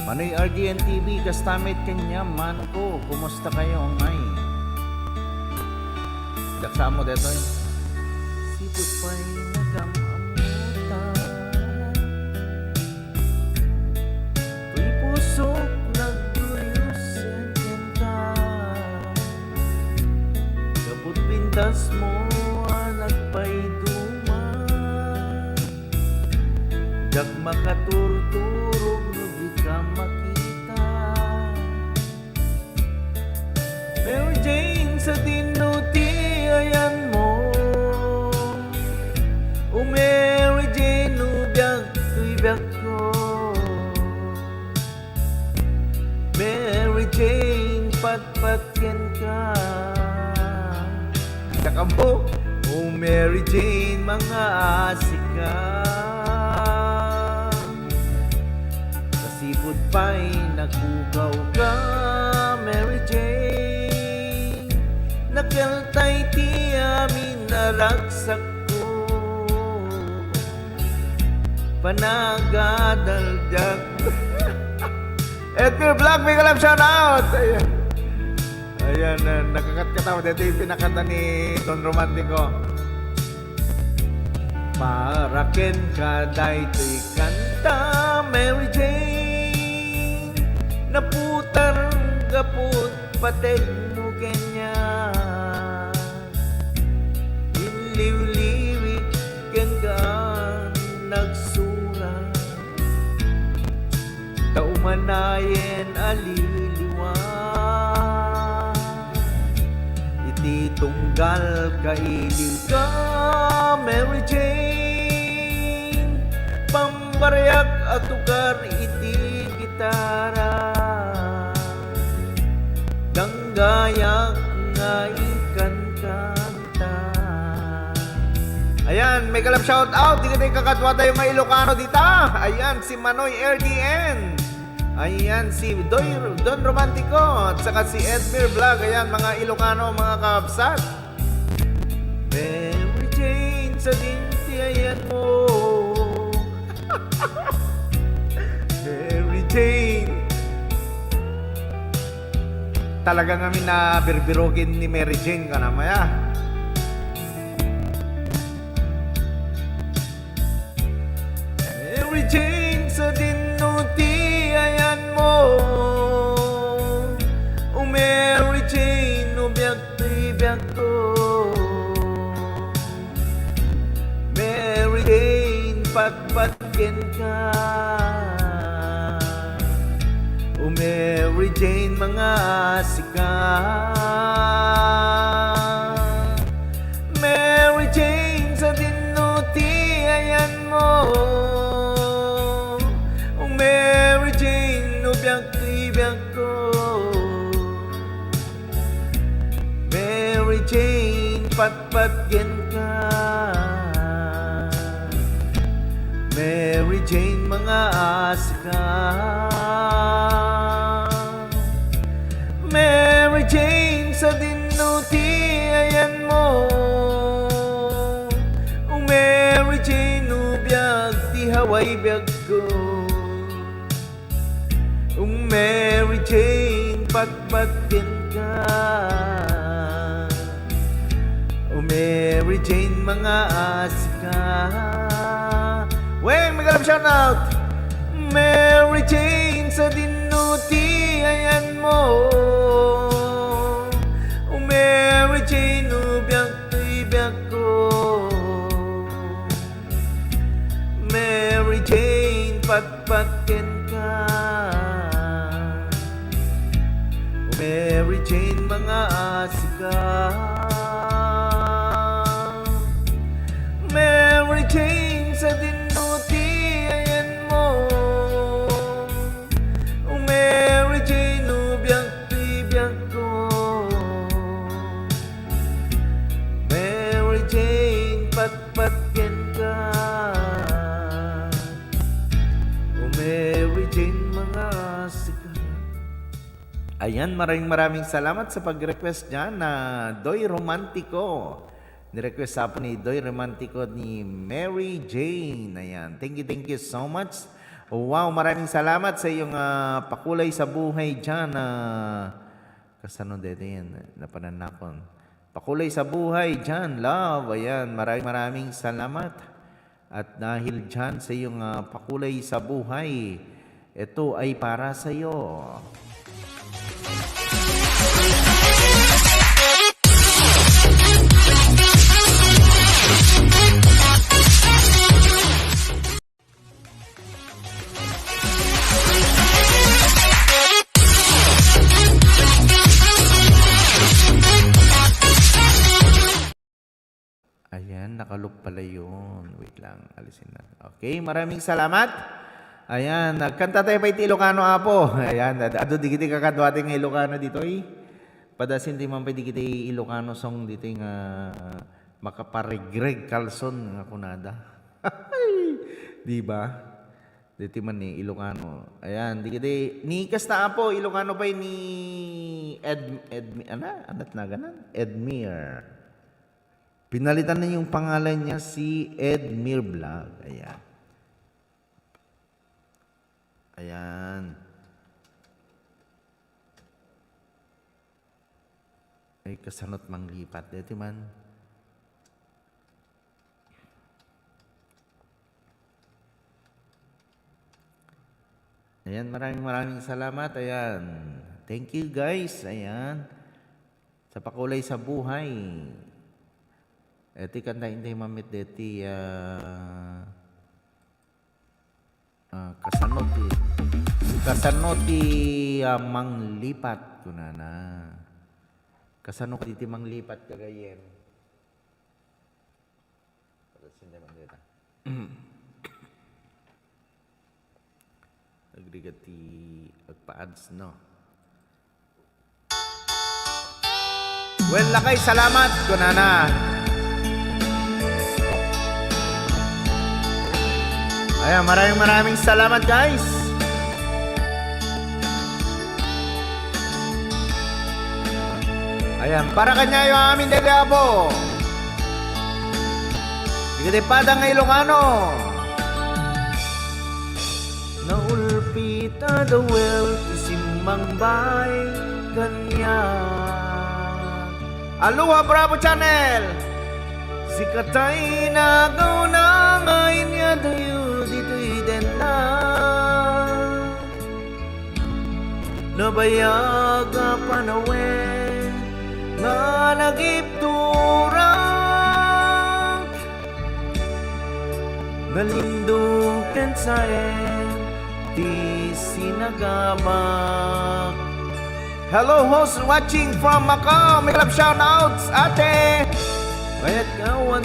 Manoy RDN TV, kastamit kanya man ko. Kumusta kayo, may? Daksa mo dito. Sipot pa'y nagamamutan. Tuy pusok nagduyusin ka. Kaput pintas mo, anak pa'y duman. Jak makaturturog, di ka makita. Mary Jane sa dinuti, ayan mo. O Mary Jane, ubyak, tuibyak ko. Mary Jane, patpatyan ka. Saka mo, o Mary Jane, mga asika. Kasipod pa'y nakukaw ka, Mary Jane. Nakaltay ti amin naragsak ko. Panagadaldyak. Edgar Vlog, may kalam shout out. Ayan. Ayan, nakakatkatawa. Dito yung pinakanta ni Don Romantico. Paraken ka daytoy kanta, Mary Jane. Naputar gaput pateg mo kanya. Inliw-liwik ken ka nagsura. Taumanayen aliliwa. Iti tunggal kailiw ka, Mary Jane. Pambaryak at tukar iti gitara. Danggayak nga ikan kanta. Ayan, may kalab shout out. Di ka tayo kakatwa tayo mga Ilocano dita. Ayan, si Manoy RDN. Ayan, si Don Romantico. At saka si Edmir Vlog. Ayan, mga Ilocano, mga kakabsat. Mary Jane, sa dinti, ayan mo. Mary Jane. Talaga kami na birbirogin ni Mary Jane ka na maya. Mary Jane, sa dinuti, ayan mo. O Mary Jane, ubyak-tibyak ko. Mary Jane, patpatkin ka. O Mary Jane, mga asika. Mary Jane, sa dinuti, ayan mo. O Mary Jane, ubyak-tibyak ko. Mary Jane, patpatkin ka. Mary Jane, mga asika. Mary Jane, sa dinuti, ayan mo. O Mary Jane, ubyak, ti haway biyag ko. O Mary Jane, patpatkin ka. O Mary Jane, mga asika. Weng, may kalam shout out. Mary Jane, sa dinuti, ayan mo. O Mary Jane, ubyak-tibyak ko. Mary Jane, patpatkin ka. O Mary Jane, mga asika. Mary Jane, sa dinuti, ayan mo. O Mary Jane, ubyak-tibyak ko. Mary Jane, patpatkin ka. O Mary Jane, mga asika. Ayan, maraming salamat sa pag-request dyan na Doy Romantico. Ni-request sa po ni Doy Romantico ni Mary Jane. Ayan, thank you so much. Wow, maraming salamat sa iyong pakulay sa buhay dyan. Kasano dito yan? Napananapon. Pakulay sa buhay dyan, love. Ayan, maraming salamat. At dahil dyan sa iyong pakulay sa buhay, ito ay para sa iyo. Ayan, nakaloop pala yun. Wait lang, alisin na. Okay, maraming salamat. Ayan, nagkanta tayo pa iti Ilocano apo. Ayan, ado di kita kakadwa ating Ilocano dito eh. Padasin di man pwede kita Ilocano song dito nga makaparigreg kalson nga kunada. Di ba? Dito man ni Ilocano. Ayan, di kita ni kasta apo Ilocano pa ni anat na ganan? Edmir. Pinalitan na yung pangalan niya si Edmir Vlog. Ayan. Ayan. Ay, kasanot manglipat. Dito man. Ayan, maraming salamat. Ayan. Thank you guys. Ayan. Sa pakulay sa buhay. Eti kanta hindi mamit deti kasanoti manglipat kunana. Kasanok diti manglipat kagayen. Agrigati agpa-ads no. Well, lakay salamat kunana. Ayan, maraming salamat guys. Ayan, para kanya yung aming dagabo. Ikatipadang Ilocano. Naulpita the well, isimbang bay kanya. Aloha Bravo Channel. Sikatay nagaw na ngayon niya tayo dito'y dena. Nabayag ka panawe nga nagiptura. Galindukan sa di sinagamak. Hello host watching from Macau. May club shoutouts ate. Kaya't kawan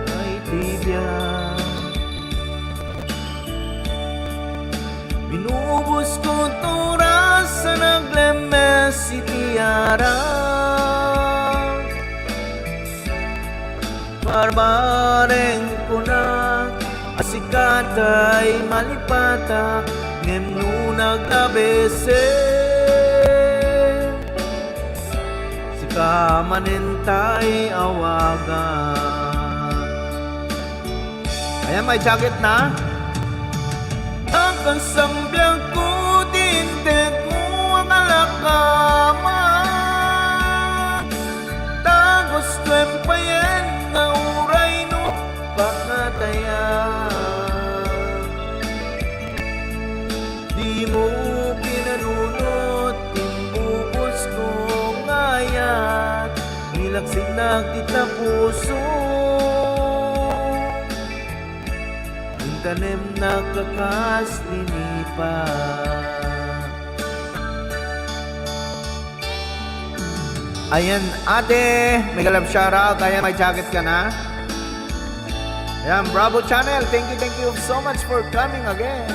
ay tibyan. Binubos ko turas sa naglemes si Tiara. Barbareng ko na asikatay malipata ngenu nag-abese. Kamanintay awagan. Ayan, may jacket na. Ang sambyang ko tintek mo ang alakama. Tagos kwempayen nga uray no pakataya. Di mo pinanunot timbubos ko ngayat ilaksin nagtita puso. Yung tanim na kakas linipa. Ayan ate, may galap shoutout. Ayan, may jacket ka na. Ayan, Bravo Channel, thank you so much for coming again.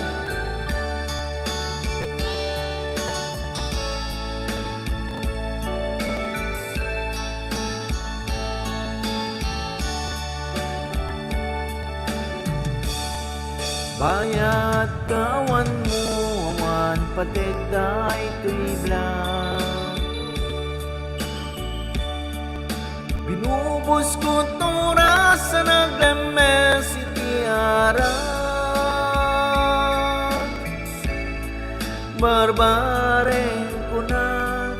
Bayat kawan mo ang man pategda ito'y blang. Binubos ko tura sa naglemes itiaran. Barbaren ko na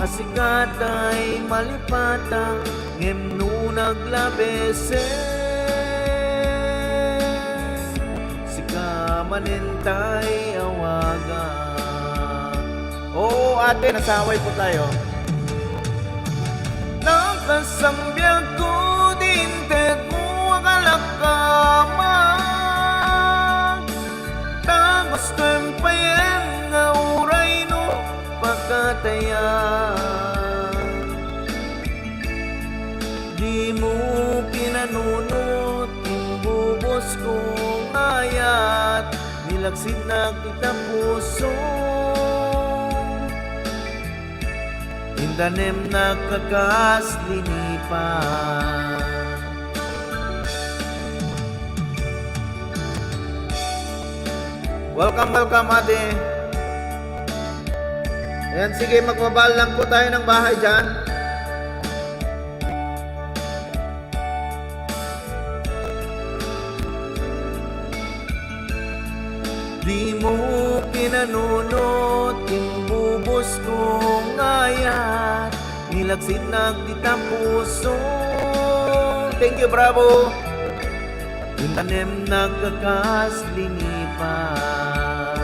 asikat ay malipatang ngemno naglabesen. Manintay awagan. Oo, ate, nasaway po tayo. Nakasambiyag ko din mo akalakaman. Tagos tempayen nga uray no pagkatayan. Di mo pinanunot yung bubos kong ayat. Nilaksid na kita puso. Indanem na kakaslinipan. Welcome, welcome ate. Ayan, sige, magbabal lang po tayo ng bahay dyan. Di mo pinanunot yung bubos kong ayat. Nilagsid na kitang puso. Thank you, bravo. Yung tanim nagkakaslinipan.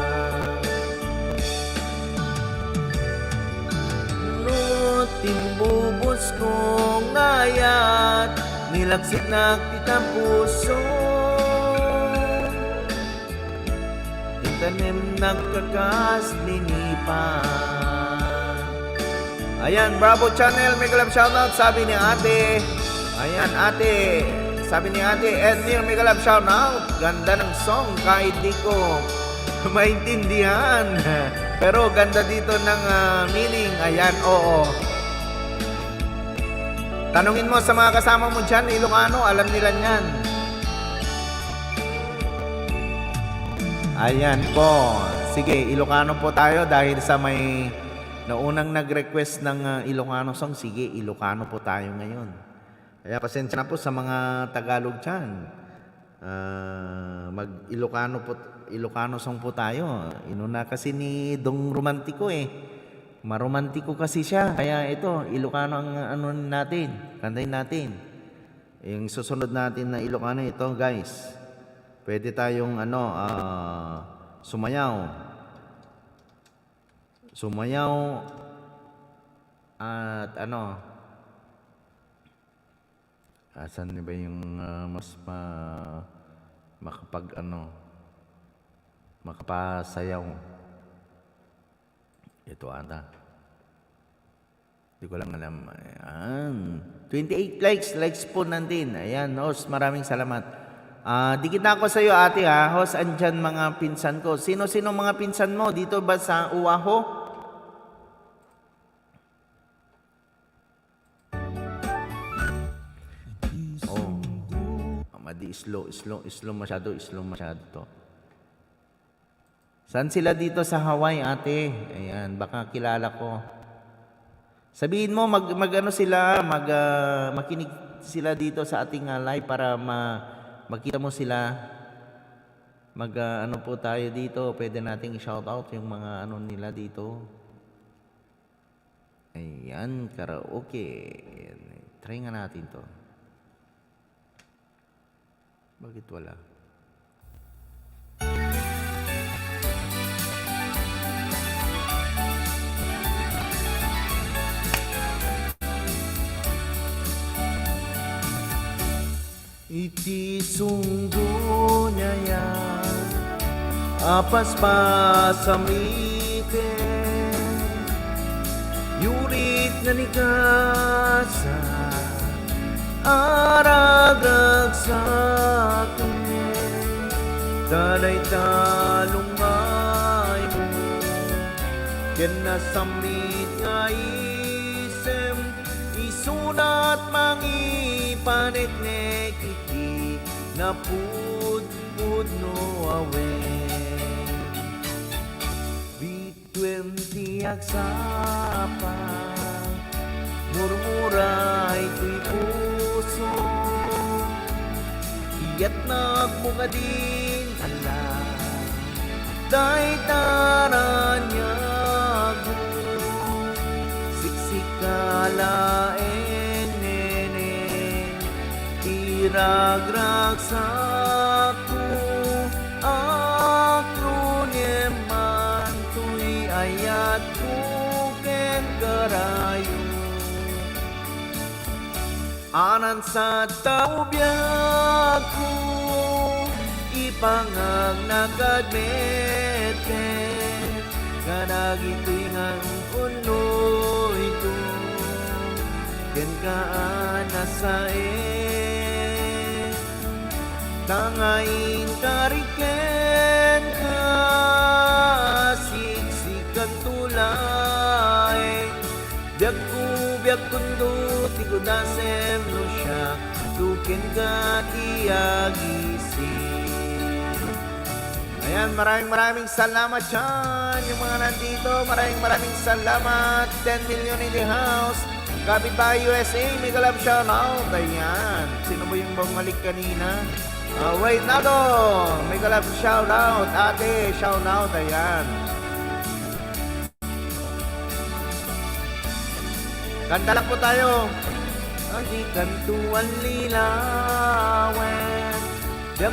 Nunot yung bubos kong ayat. Nilagsid na kitang puso. Tanim nagkakaslinipan. Ayan, bravo channel, mega love shoutout, sabi ni ate. Ayan, ate, sabi ni ate Ednir, mega love shoutout. Ganda ng song, kahit di ko maintindihan. Pero ganda dito ng meaning. Ayan, oo. Tanungin mo sa mga kasama mo dyan, Ilocano, alam nila yan. Ayan po. Sige, Ilocano po tayo dahil sa may naunang nag-request ng Ilocano song. Sige, Ilocano po tayo ngayon. Kaya pasensya na po sa mga Tagalog dyan. Ilocano song po tayo. Inuna kasi ni Dong Romantico eh. Maromantiko kasi siya. Kaya ito, Ilocano ang ano natin. Kantayin natin. Yung susunod natin na Ilocano ito, guys. Pwede tayong sumayaw. Sumayaw at asan ba yung mas makapasayaw. Ito ata. Hindi ko lang alam. Ayan. 28 likes po natin. Ayan, host, maraming salamat. Dikita ko sa iyo ate ha. Host, andyan mga pinsan ko. Sino-sino mga pinsan mo? Dito ba sa Uaho? Oh. Madi slow masyado to. Saan sila dito sa Hawaii ate? Ayan, baka kilala ko. Sabihin mo makinig sila dito sa ating live para makita mo sila. Po tayo dito. Pwede nating i-shout out yung mga nila dito. Ayan, karaoke. Ayan. Try nga natin to. Bakit wala? Iti sunggo niya yan, apas pa sa miten, yurit na nikasa, aragag sa akin, talay talungay mo, yan nasamit nga isem, isunat mangipaneknek iti napudpud no awen. Swerte agsapa murmura ito'y puso iyat nagmugadin ala day taranyago siksikalaen nene iragrag saku akroneman tuy ayat kuken karayo anan sa tao biyago ipangag nagadmete kanag ito'y ngang unoy ko ken kaana sa tangain kariken ka siksikan tulay biag kundo ti kudasem no siya tukin ka iyagising. Ayan, maraming salamat dyan yung mga nandito. Maraming salamat. 10 million in the house. Kapitbahay USA, mega love shoutout. Ayan, sino ba yung bumalik kanina? Reynaldo, mega love shoutout. Ate, shoutout. Ayan. Kanta lang po tayo. Adi kantuan lilawen biag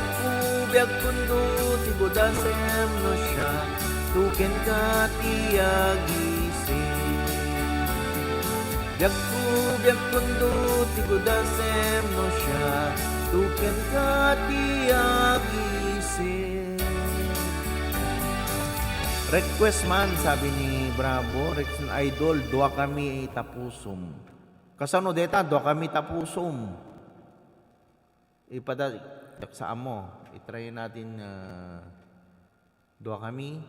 kundo ti godasem no siya tuken ka tiyagising biag kundo ti godasem no siya tuken ka tiyagising. Request man, sabi ni Bravo, Request Idol, dua kami tapusom. Kasano deta, dua kami tapusom. Ipada, sa amo, itry natin dua kami.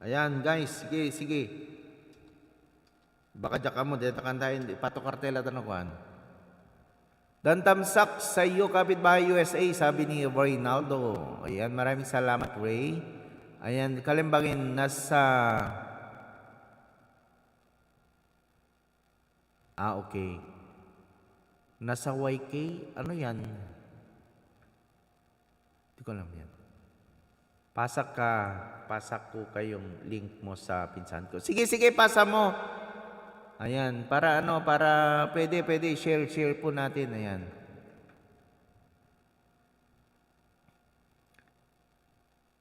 Ayan guys, sige. Baka dyan ka mo, deta kantahin, patokartela tanakuan. Dan tamsak sa iyo kapitbahay USA, sabi ni Reynaldo. Ayan, maraming salamat Ray. Ayan, kalimbangin nasa okay. Nasa YK, ano yan? Hindi ko alam yan. Pasak ko kayong link mo sa pinsan ko. Sige, pasa mo. Ayan, para pwede share po natin. Ayan.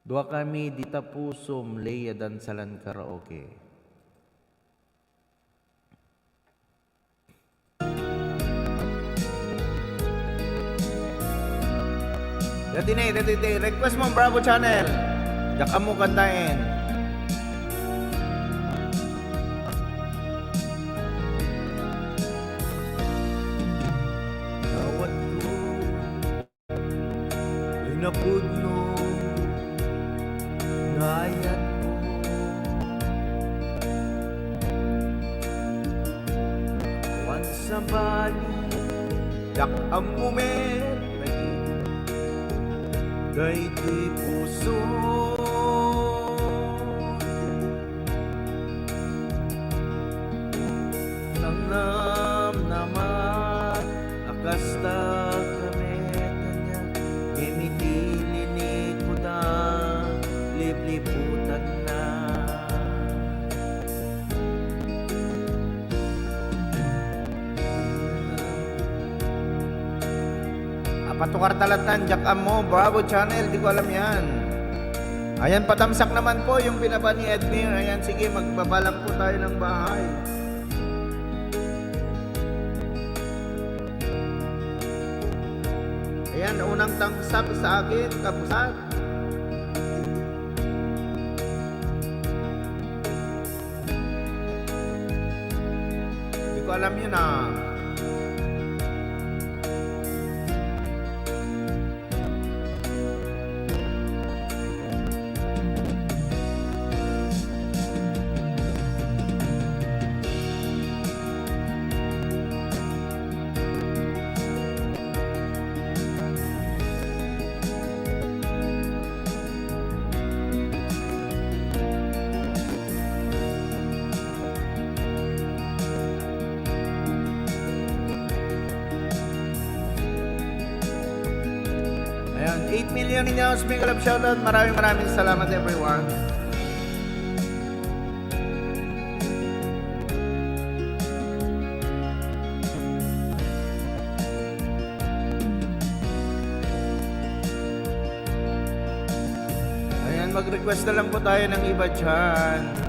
Dua kami di tapusom leya dan salan karaoke. Dati request mo Bravo Channel. Diyan mo kantahin. Napudno ngayat ko awan sa bali dak ang mumet kay di puso nang namnaman akasta liputan na patukar talatan jakam mo Bravo Channel, di ko alam yan. Ayan, patamsak naman po yung pinaba ni Edmir. Ayan, sige, magbabalang po tayo ng bahay. Ayan, unang tangsap sa akin, kapusat. Alam yun ah. 8 million inyos, mega love shoutout. Maraming salamat everyone. Ayan, mag-request na lang po tayo ng iba dyan.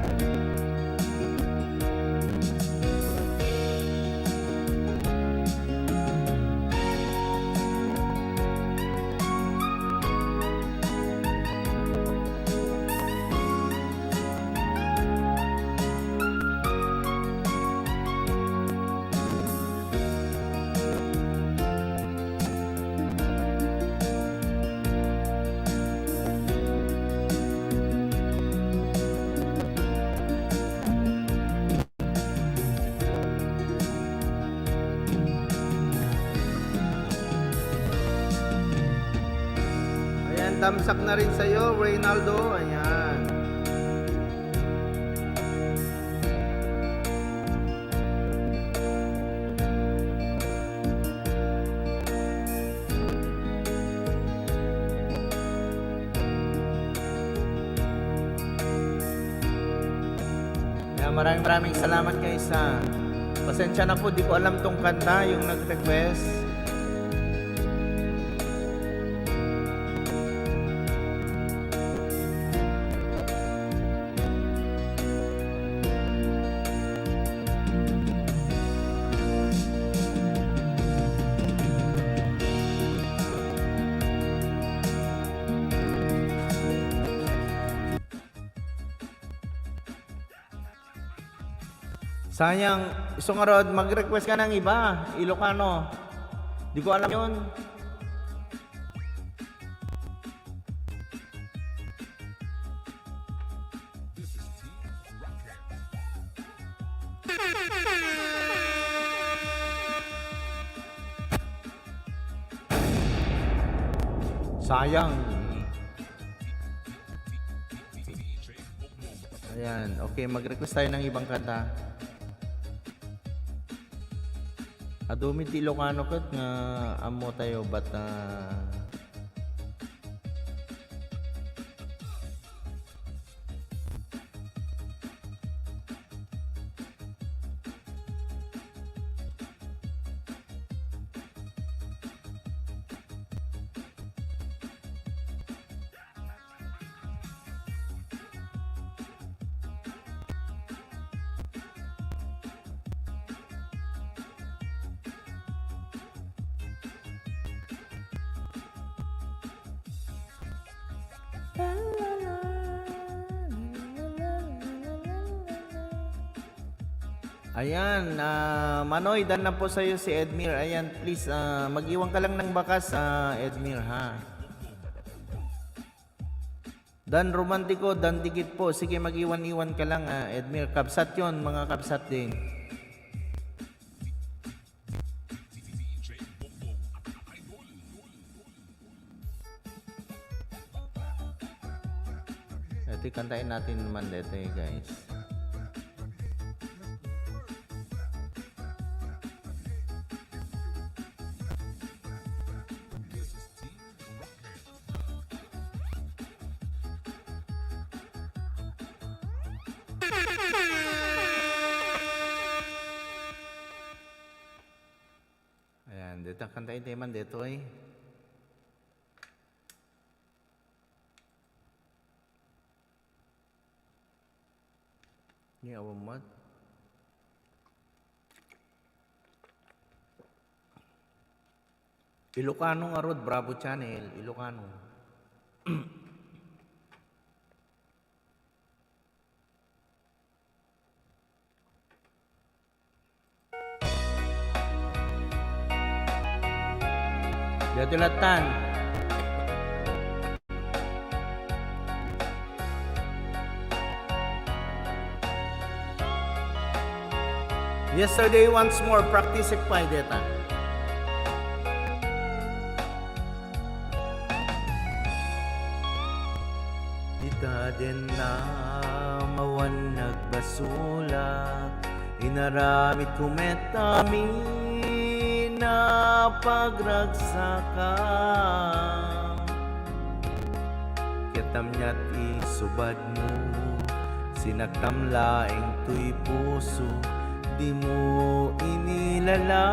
Ayan, tamsak na rin sa'yo, Reynaldo. Ayan. Ayan, maraming salamat guys ha. Pasensya na po, di ko alam tong kanta, yung nag-request. Sayang, isang arod, mag-request ka ng iba, Ilocano. Di ko alam yun. Sayang. Ayan, okay, mag-request tayo ng ibang kanta. Adumi ti Ilocano kat nga amo tayo bat Ayan, Manoy, dan na po sa'yo si Edmir. Ayan, please, mag-iwan ka lang ng bakas, Edmir, ha? Dan romantiko, dan dikit po. Sige, mag-iwan-iwan ka lang, Edmir. Kabsat yon, mga kabsat din. Ito, kantain natin naman dito, guys. Ayan, dito kantain teman dito eh. Ini awamat. Ilocano nga rod, Bravo Channel, Ilocano. Dito latan. Yesterday once more, practice it pa deta. Ita din na mawan nagbasula, inaramit kumetami na pagragsaka. Kitam niya't isubad mo, sinagtam laing tuy puso, di mo inilala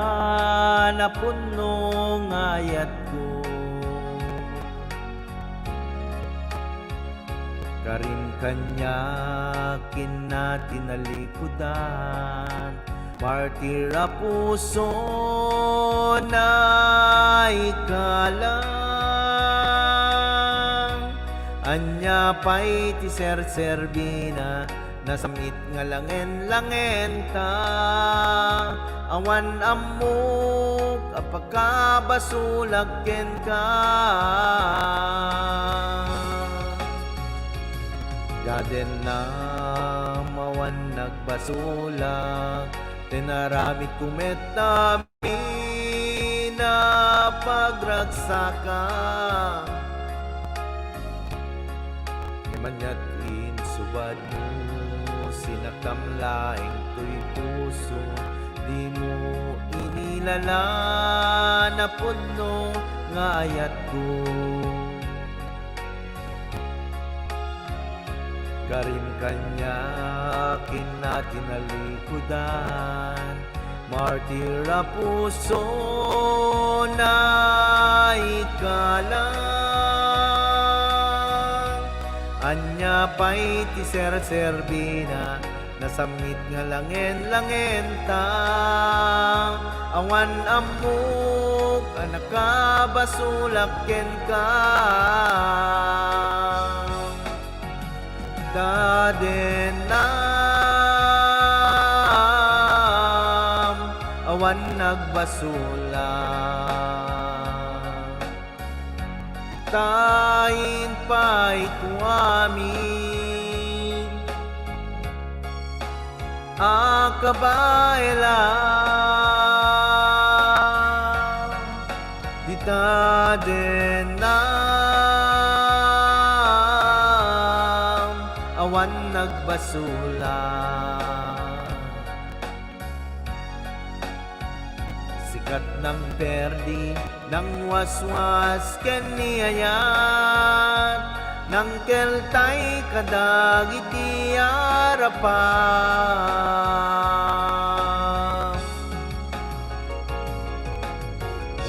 na puno ngayat ko. Karim kanya kinatinalikudan, martir a puso na ikalang. Anya pa'y ti serserbina, nasamit nga langen-langen ta. Awan amok apagkabasulag ken ka. Gaden na mawan nagbasulag, tinaramit kumetami na pagragsaka. Manya't insubad mo, sinakam laing tuy puso, di mo inilala na puno nga ayat ko. Karim kanya kinatinalikudan, martir a puso na ikalang. Anya pa'y ti serserbina, nasamit nga langen-langen ta. Awan amok anakabasulak ken ka. Dadenam awan nagbasulak, tain pa'y tuamin akabaelang. Di dadenam awan nagbasulak. Sikat ng perdi, ng waswas ken niyayat, ng keltay kadagiti arapan.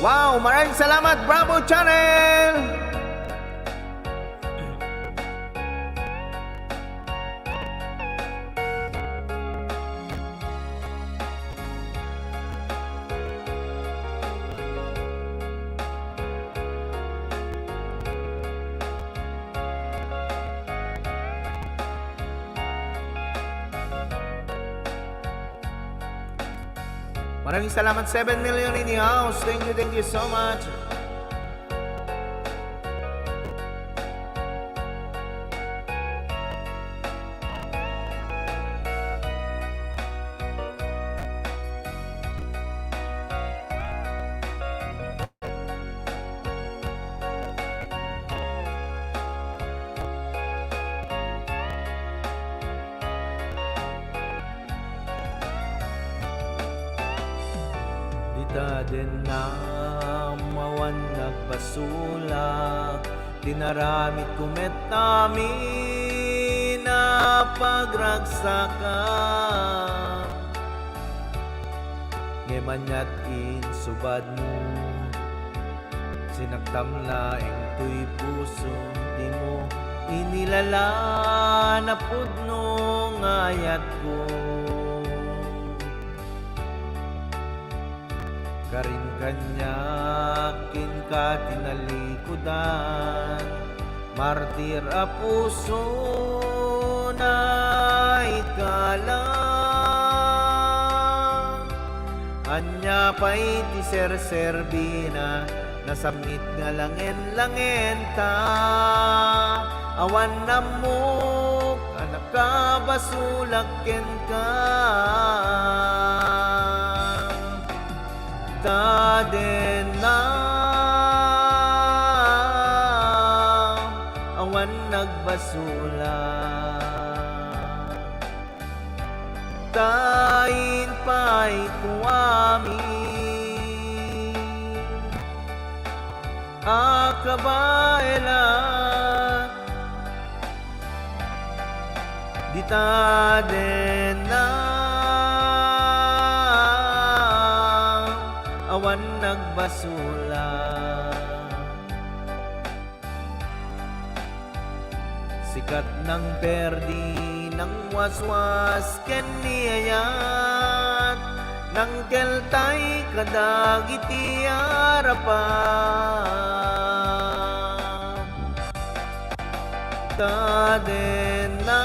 Wow! Maraming salamat, Bravo Channel! Maraming salamat, 7 million in the house. Thank you so much. Din na mawan nagpasulak, tinaramit kumetami na pagragsaka. Ngemanya't insubad mo, sinaktam laing tuy puso, di mo inilala na pudno ngayat ko. Karin kanya kinkatinalikudan, martir a puso na ikalang. Anya pa'y ti serserbina, nasamit nga langen-langen ta. Awan namok anakabasulak ken ka. Dadenam awan nagbasulak, tain pa'y tuamin akabaelang. Di ta den na awan nagbasula. Sikat ng perdi ng waswas ken niyayat ng keltay kadagiti arapan. Taden na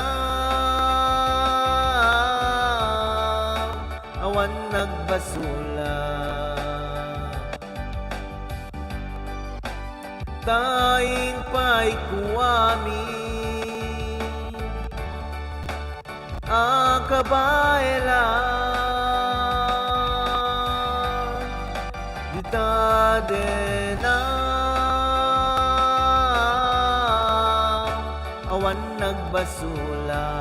awan nagbasula. Taing pa'y kuwami akabaelan di taden na awan nagbasula.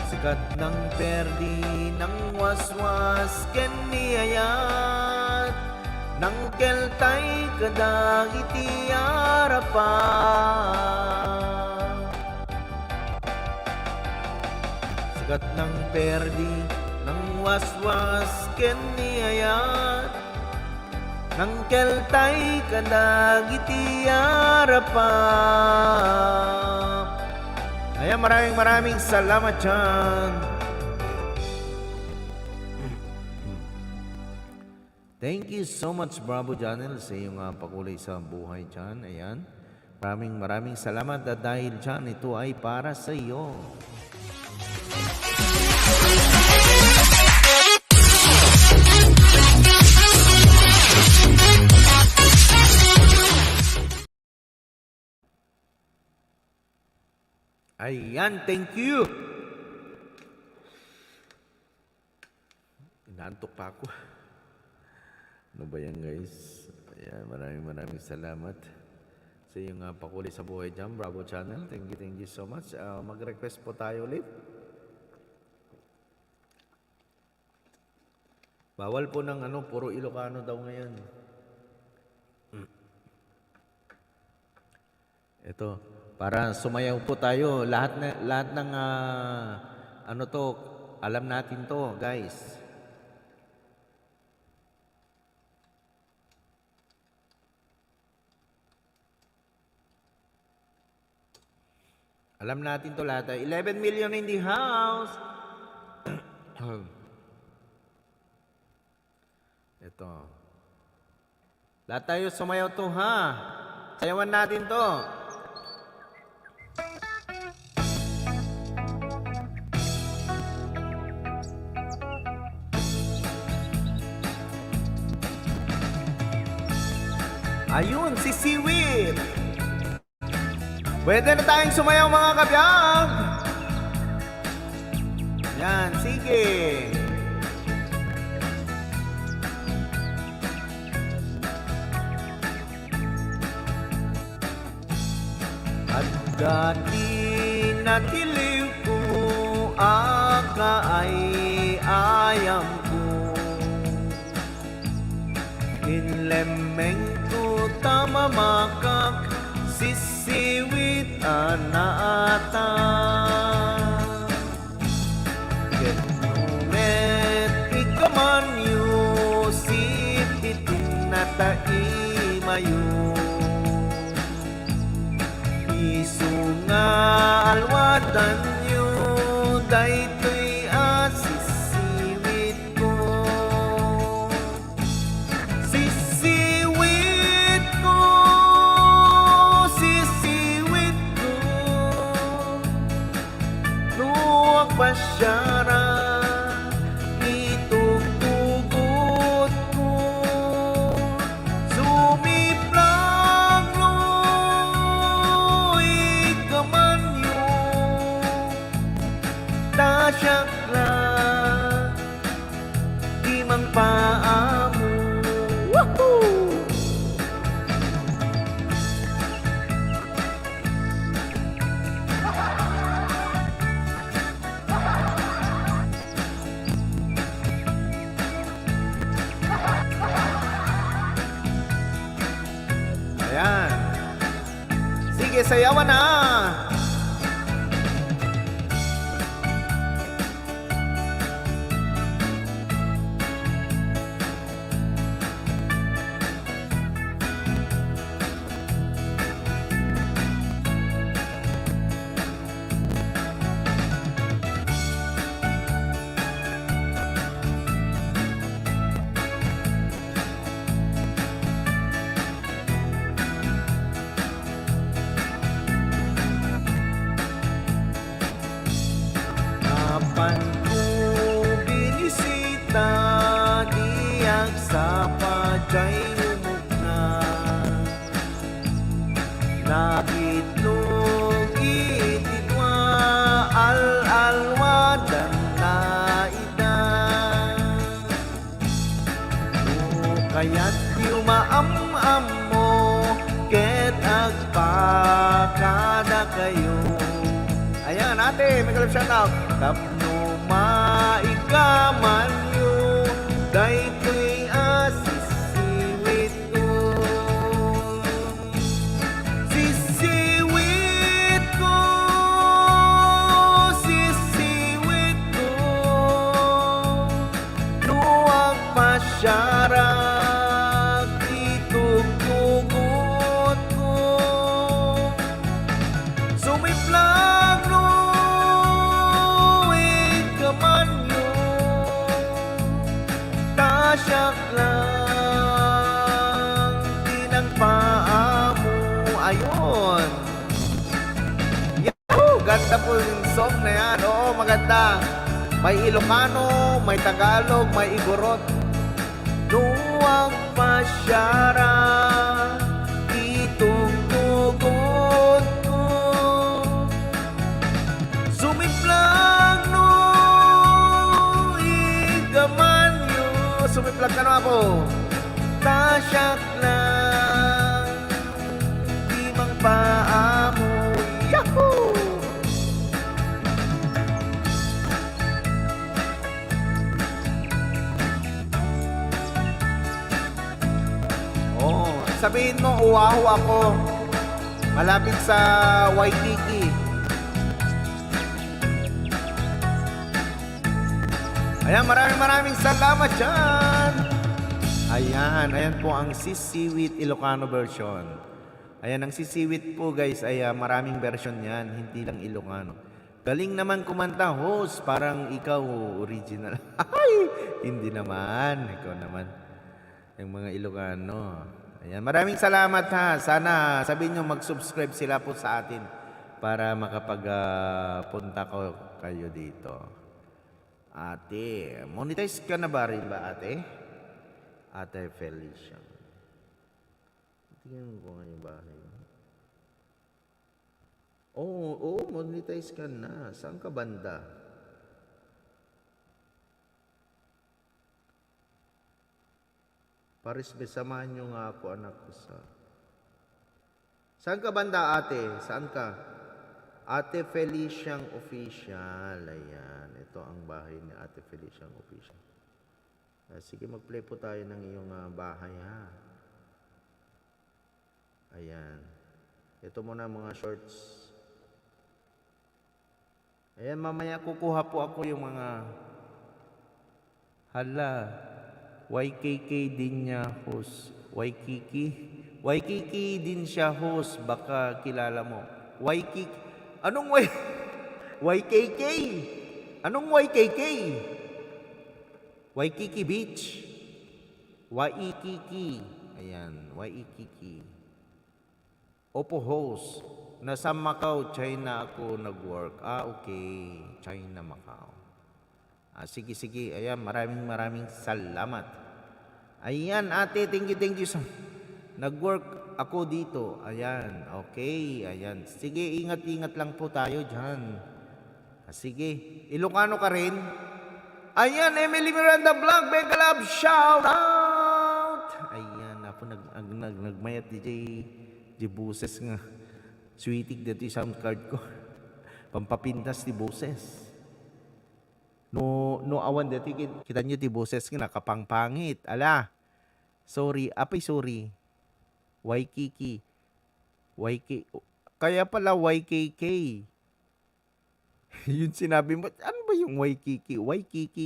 Sikat ng perdi ng waswas ken niyayat ng keltay kadagiti arapan. Sikat ng perdi ng waswas ken niyayat ng keltay kadagiti arapan. Ayan, maraming salamat dyan. Thank you so much, Bravo Janel, sa iyong pakulay sa buhay dyan. Ayan. Maraming salamat at dahil dyan, ito ay para sa iyo. Ayan, thank you. Inaantok pa ako. Ano ba yan, guys? Ayan, maraming salamat sa iyong pakulay sa buhay dyan, Bravo Channel. Thank you so much. Mag-request po tayo ulit. Bawal po ng puro Ilocano daw ngayon. Ito, para sumayaw po tayo. Lahat ng alam natin to, guys. Alam natin to lahat. 11 million in the house. Ito. Lahat tayo sumayaw to, ha? Sayawan natin to. Ayun, si Siwit. Pwede na tayong sumayaw, mga kabiyag. Yan, sige. At dati natiliw ko, aka ay ayam ko. Inlemeng ko tamamakak, sisiwit anaata. Genumet ikaman yu, sipitin na taimayo. Isu nga alwatan yu, daytoy asisiwit ko. Sisiwit ko, sisiwit ko, luwag pasyara, itugtugot ko. Sumiplang luy kaman yu, sige, sayawan na. Kapan ko binisita, diyak sa padyay lumugna. Nabitlog itidwa, al-alwadan na ida. Kaya't yumaam-am mo, ket agpakada kayo. Ayan, ate, may kalap shoutout. Tapno maikaman nyo, daytoy asisiwit ko. Sisiwit ko, sisiwit ko. Luwag pasyarag, itugtugot ko. Sumiplag no, ikaman nyo, tasyak lang, tinagpaa mo. Ayun. Yahoo! Ganda po yung song na yan. Oo, maganda. May Ilocano, may Tagalog, may Igorot. Luwag pasyara, itugtugot ko. Sumiplag no, igaman nyo. Sumiplag ka na po. Tasyak lang, di mang paa mo. Yahoo! Oh, sabihin mo, uwaho ako. Malapit sa Waikiki. Ayan, maraming salamat dyan. Ayan po ang Sisiwit Ilocano version. Ayan, ang Sisiwit po guys, ay maraming version yan, hindi lang Ilocano. Galing naman kumanta, host, parang ikaw original. Ay, hindi naman, ikaw naman. Yung mga Ilocano. Ayan, maraming salamat ha. Sana sabihin nyo mag-subscribe sila po sa atin para makapag-punta ko kayo dito. Ate, monetize ka na ba rin ba ate? Ate Felicia. Tingnan ko nga yung bahay. Oo, monetize ka na. Saan ka banda? Paris, samahan nyo nga ako anak ko sa... Saan ka banda ate? Saan ka? Ate Feliciang Official. Ayan. Ito ang bahay ni Ate Feliciang Official. Sige, mag-play po tayo ng iyong bahay ha. Ayan. Ito muna mga shorts. Ayan, mamaya kukuha po ako yung mga... Hala. YKK din niya host. Waikiki din siya host. Baka kilala mo. Waikiki. Anong YKK? Anong YKK? Waikiki Beach. Waikiki. Ayan, Waikiki. Opo host. Nasa Macau, China ako nag-work. Okay. China, Macau. Sige. Ayan, maraming salamat. Ayan, ate, thank you. Nag-work ako dito. Ayan, okay. Ayan. Sige, ingat lang po tayo dyan. Sige. Ilocano ka rin? Ayan, Emily Miranda Vlog, Mega Love, shout out! Ayan, ako nagmayat DJ Boses nga. Sweetig dito yung sound card ko. Pampapintas ti Boses. No awan dati kita nyo ti Boses nga nakapangpangit. Ala. Sorry. Sorry. Waikiki. Kaya pala YKK. Yun sinabi mo. Ano ba yung YKK? YKK.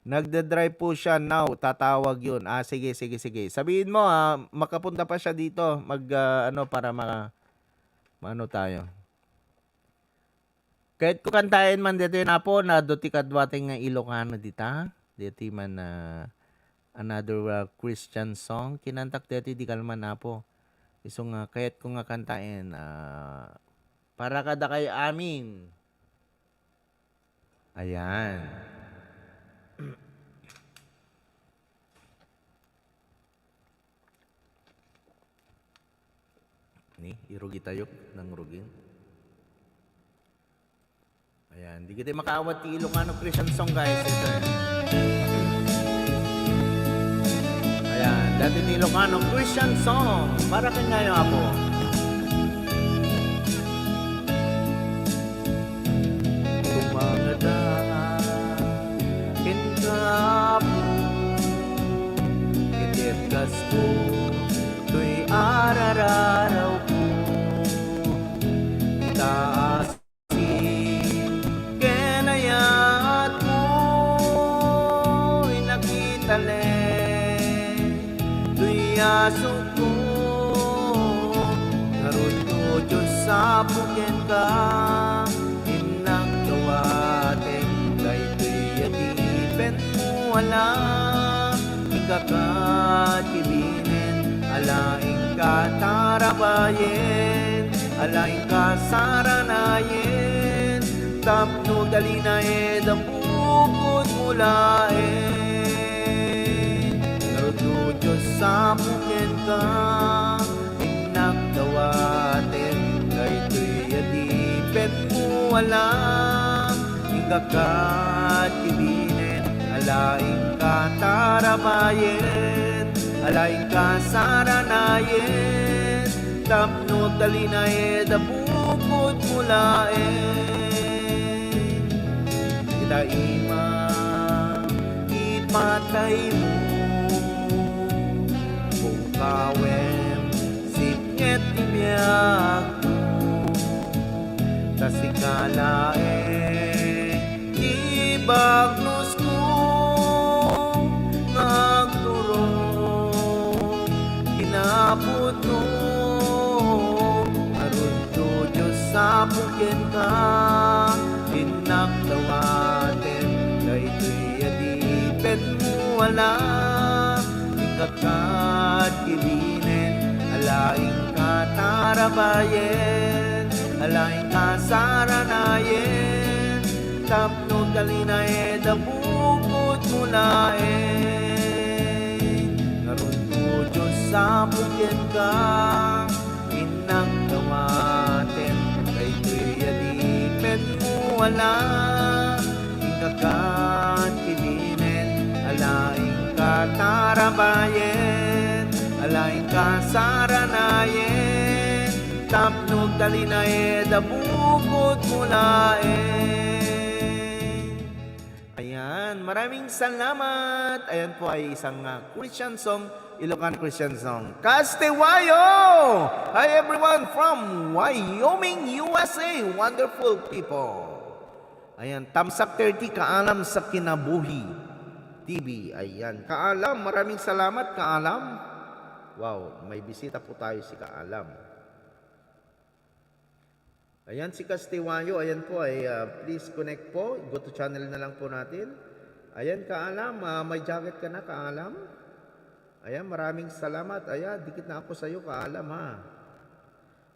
Nagda-drive po siya now. Tatawag yun. Sige. Sabihin mo makapunta pa siya dito. Para ano tayo. Kahit ko kantahin man dito yun po na doti kadwating nga Ilocano dita. Dito man another Christian song. Kinantak dito di kalman na po. Iso nga kahit ko nga kantahin para kada kay amin. Ayan. Ni, irugi tayo ng rugin. Ayan, di kita makaawat ti Ilocano Christian song guys. Ito. Ayan, dati ti Ilocano Christian song. Para kay ngayon po. Tumangada kinkapo Kitip gasto Tuy arararaw ko Itaasin Kenayat mo Inakitale Tuy aso ko Narod ko Diyos sa bukin ka Inang gawatin Kay tuy atipin mo wala Ikakatibinin Alaing ka tarabayin Alaing ka saranayin Tapno dalinayin Dambukod mulain Naruto Diyos sa bukin ka Inagdawatin Kay tuy atipin mo wala Ikakatibinin Alaing ka tarabayin Alaing ka saranayin Tapno talinayin Dabukod mulain Kita ipatay mo Kung kawem Sipnyet ibiyag mo Tasikalae Ibagnos ko Nagturong Pinaputo Aron to Diyos sa bukin ka Inakdawatin Kay tuy adipin mo wala Ikakad kibinin Alaing ka tarabayin Alaing ka saranayin Tapno kalinayin Dabukod mulain Naroon ko Diyos sa bukin ka Inang gawatin Kay tuy adipin mo wala Ikakatibinin Alaing ka tarabayin Alaing ka saranayin Tapno kalinayin Dabukod mulain Ayan, maraming salamat. Ayan po ay isang Christian song, Ilocano Christian song. Castiwayo! Hi everyone from Wyoming, USA. Wonderful people. Ayan, Tamsak 30, Kaalam sa Kinabuhi TV. Ayan, Kaalam, maraming salamat Kaalam. Wow, may bisita po tayo si Kaalam. Ayan si Castiwayo, ayan po ay please connect po, go to channel na lang po natin. Ayan Kaalam, may jacket ka na Kaalam. Ayan, maraming salamat. Ayan, dikit na ako sa iyo Kaalam ha.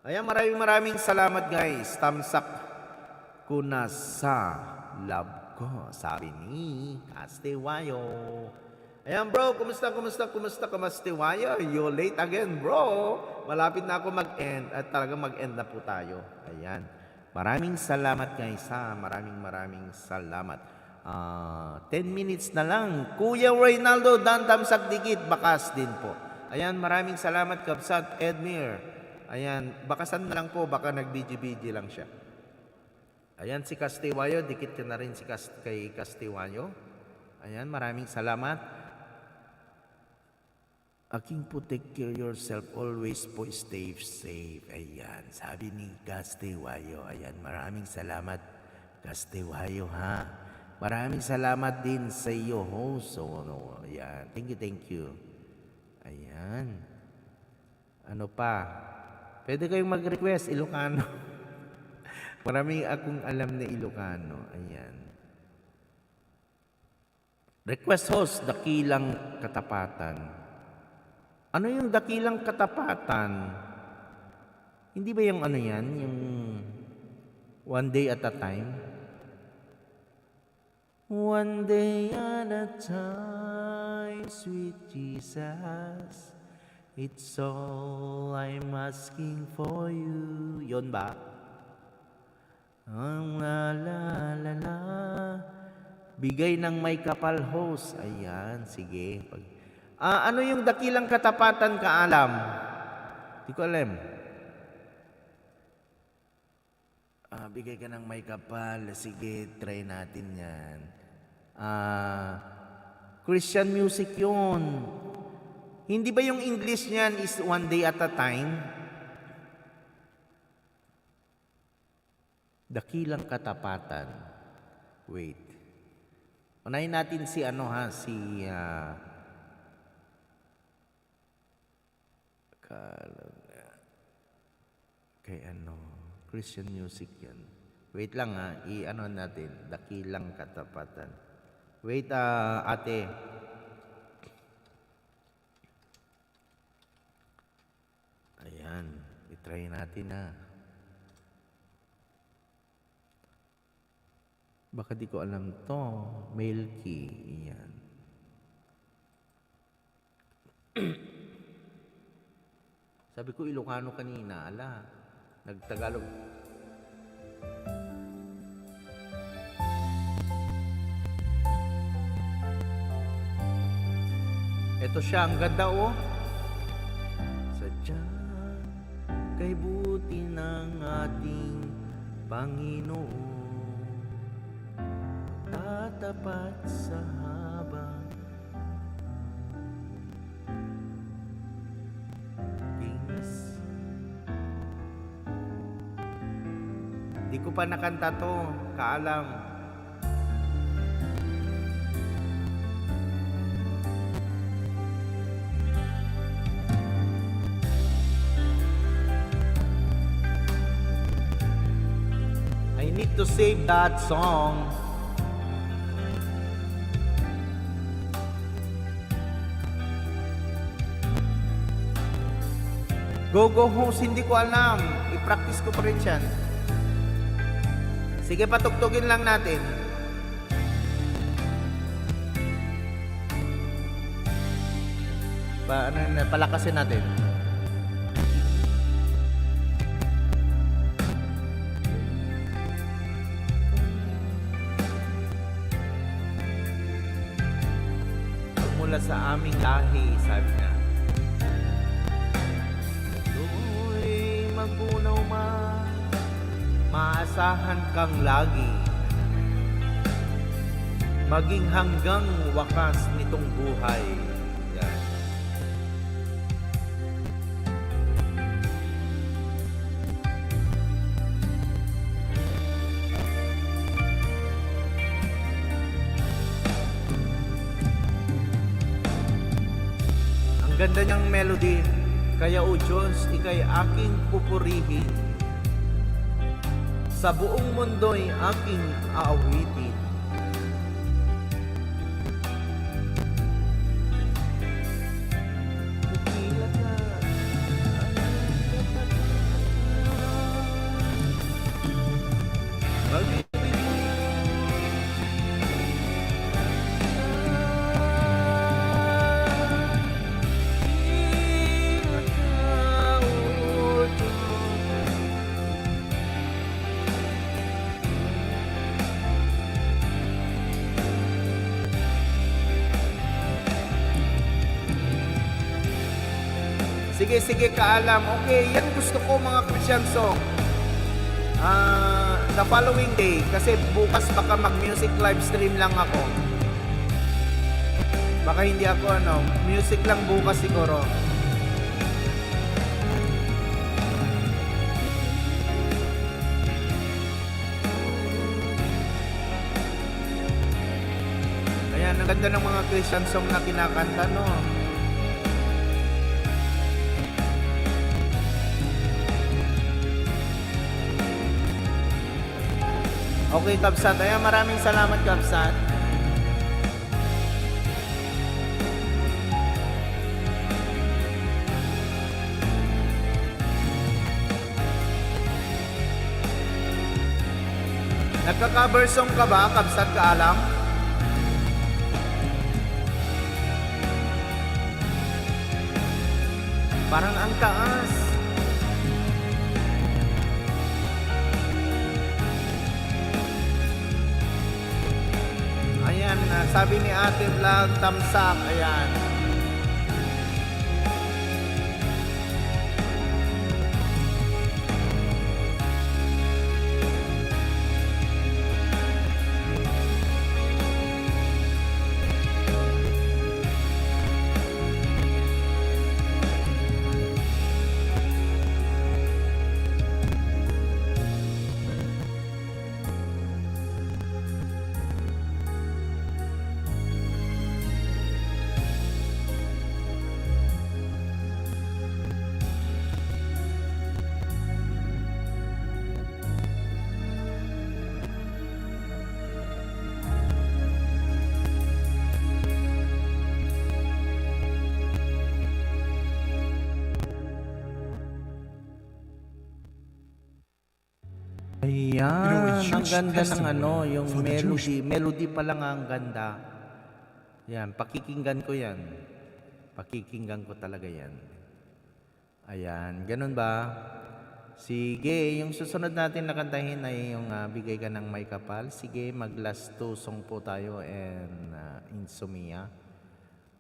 Ayan, maraming salamat guys. Tamsak ko na sa love ko, sabi ni Castiwayo. Ayan bro, kumusta Castiwayo? You late again bro. Malapit na ako mag-end at talagang mag-end na po tayo. Ayan. Maraming salamat guys ha. Maraming salamat. 10 minutes na lang. Kuya Reynaldo, Dan Tamsak Dikit, bakas din po. Ayan, maraming salamat Kabsat Edmir. Ayan, bakasan na lang po, baka nag-BG lang siya. Ayan si Castiwayo, dikit ka na rin kay Castiwayo. Ayan, maraming salamat. Aking po, take care yourself always po, stay safe. Ayan, sabi ni Castewayo. Ayan, maraming salamat, Castewayo, ha. Maraming salamat din sa iyo, host. So, ano, ayan, thank you. Ayan. Ano pa? Pwede kayong mag-request, Ilocano. Maraming akong alam na Ilocano. Ayan. Request host, Dakilang Katapatan. Ano yung Dakilang Katapatan? Hindi ba yung ano yan? Yung one day at a time? One day at a time, sweet Jesus, it's all I'm asking for you. Yon ba? Ang la la la la. Bigay ng may kapal, host. Ayan, sige. Ano yung Dakilang Katapatan, kaalam? Di ko alam. Bigay ka ng may kapal. Sige, try natin yan. Christian music yun. Hindi ba yung English niyan is one day at a time? Dakilang Katapatan. Wait. Unahin natin si kay Christian music yan. Wait lang i-ano natin, Dakilang Katapatan. Wait ate. Ayan, i-try natin Baka di ko alam to. Male key. Ayan. Sabi ko Ilocano kanina. Ala. Nagtagalog. Ito siya. Ang ganda Sadya kay buti ng ating Panginoon. Tatapat sa habang things. Di ko pa nakanta to, kaalam. I need to save that song. Go host, hindi ko alam. I-practice ko pa rin siyan. Sige, patugtugin lang natin. Palakasin natin. Mula sa aming lahi, sabi niya. Magpunaw maasahan kang lagi, maging hanggang wakas nitong buhay. Yan. Ang ganda niyang melody. Kaya o Diyos, ika'y aking pupurihin. Sa buong mundo'y aking aawitin. Sige, kaalam. Okay, yan gusto ko mga Christian song. The following day, kasi bukas baka mag-music live stream lang ako. Baka hindi ako music lang bukas siguro. Ayan, ang ganda ng mga Christian song na kinakanta, no? Okay, Kabsat. Ayan, maraming salamat, Kabsat. Nagka-cover song ka ba, Kabsat Kaalam? Parang ang taas. Ayan, sabi ni Ate Vlog, tamsak. Ayan. Ayan, it's ang huge ganda ng testimony yung for the melody. Melody pa lang ang ganda. Yan, pakikinggan ko yan. Pakikinggan ko talaga yan. Ayan, ganun ba? Sige, yung susunod natin na kantahin ay yung Bigay Ka ng May Kapal. Sige, mag last two song po tayo and Insomnia.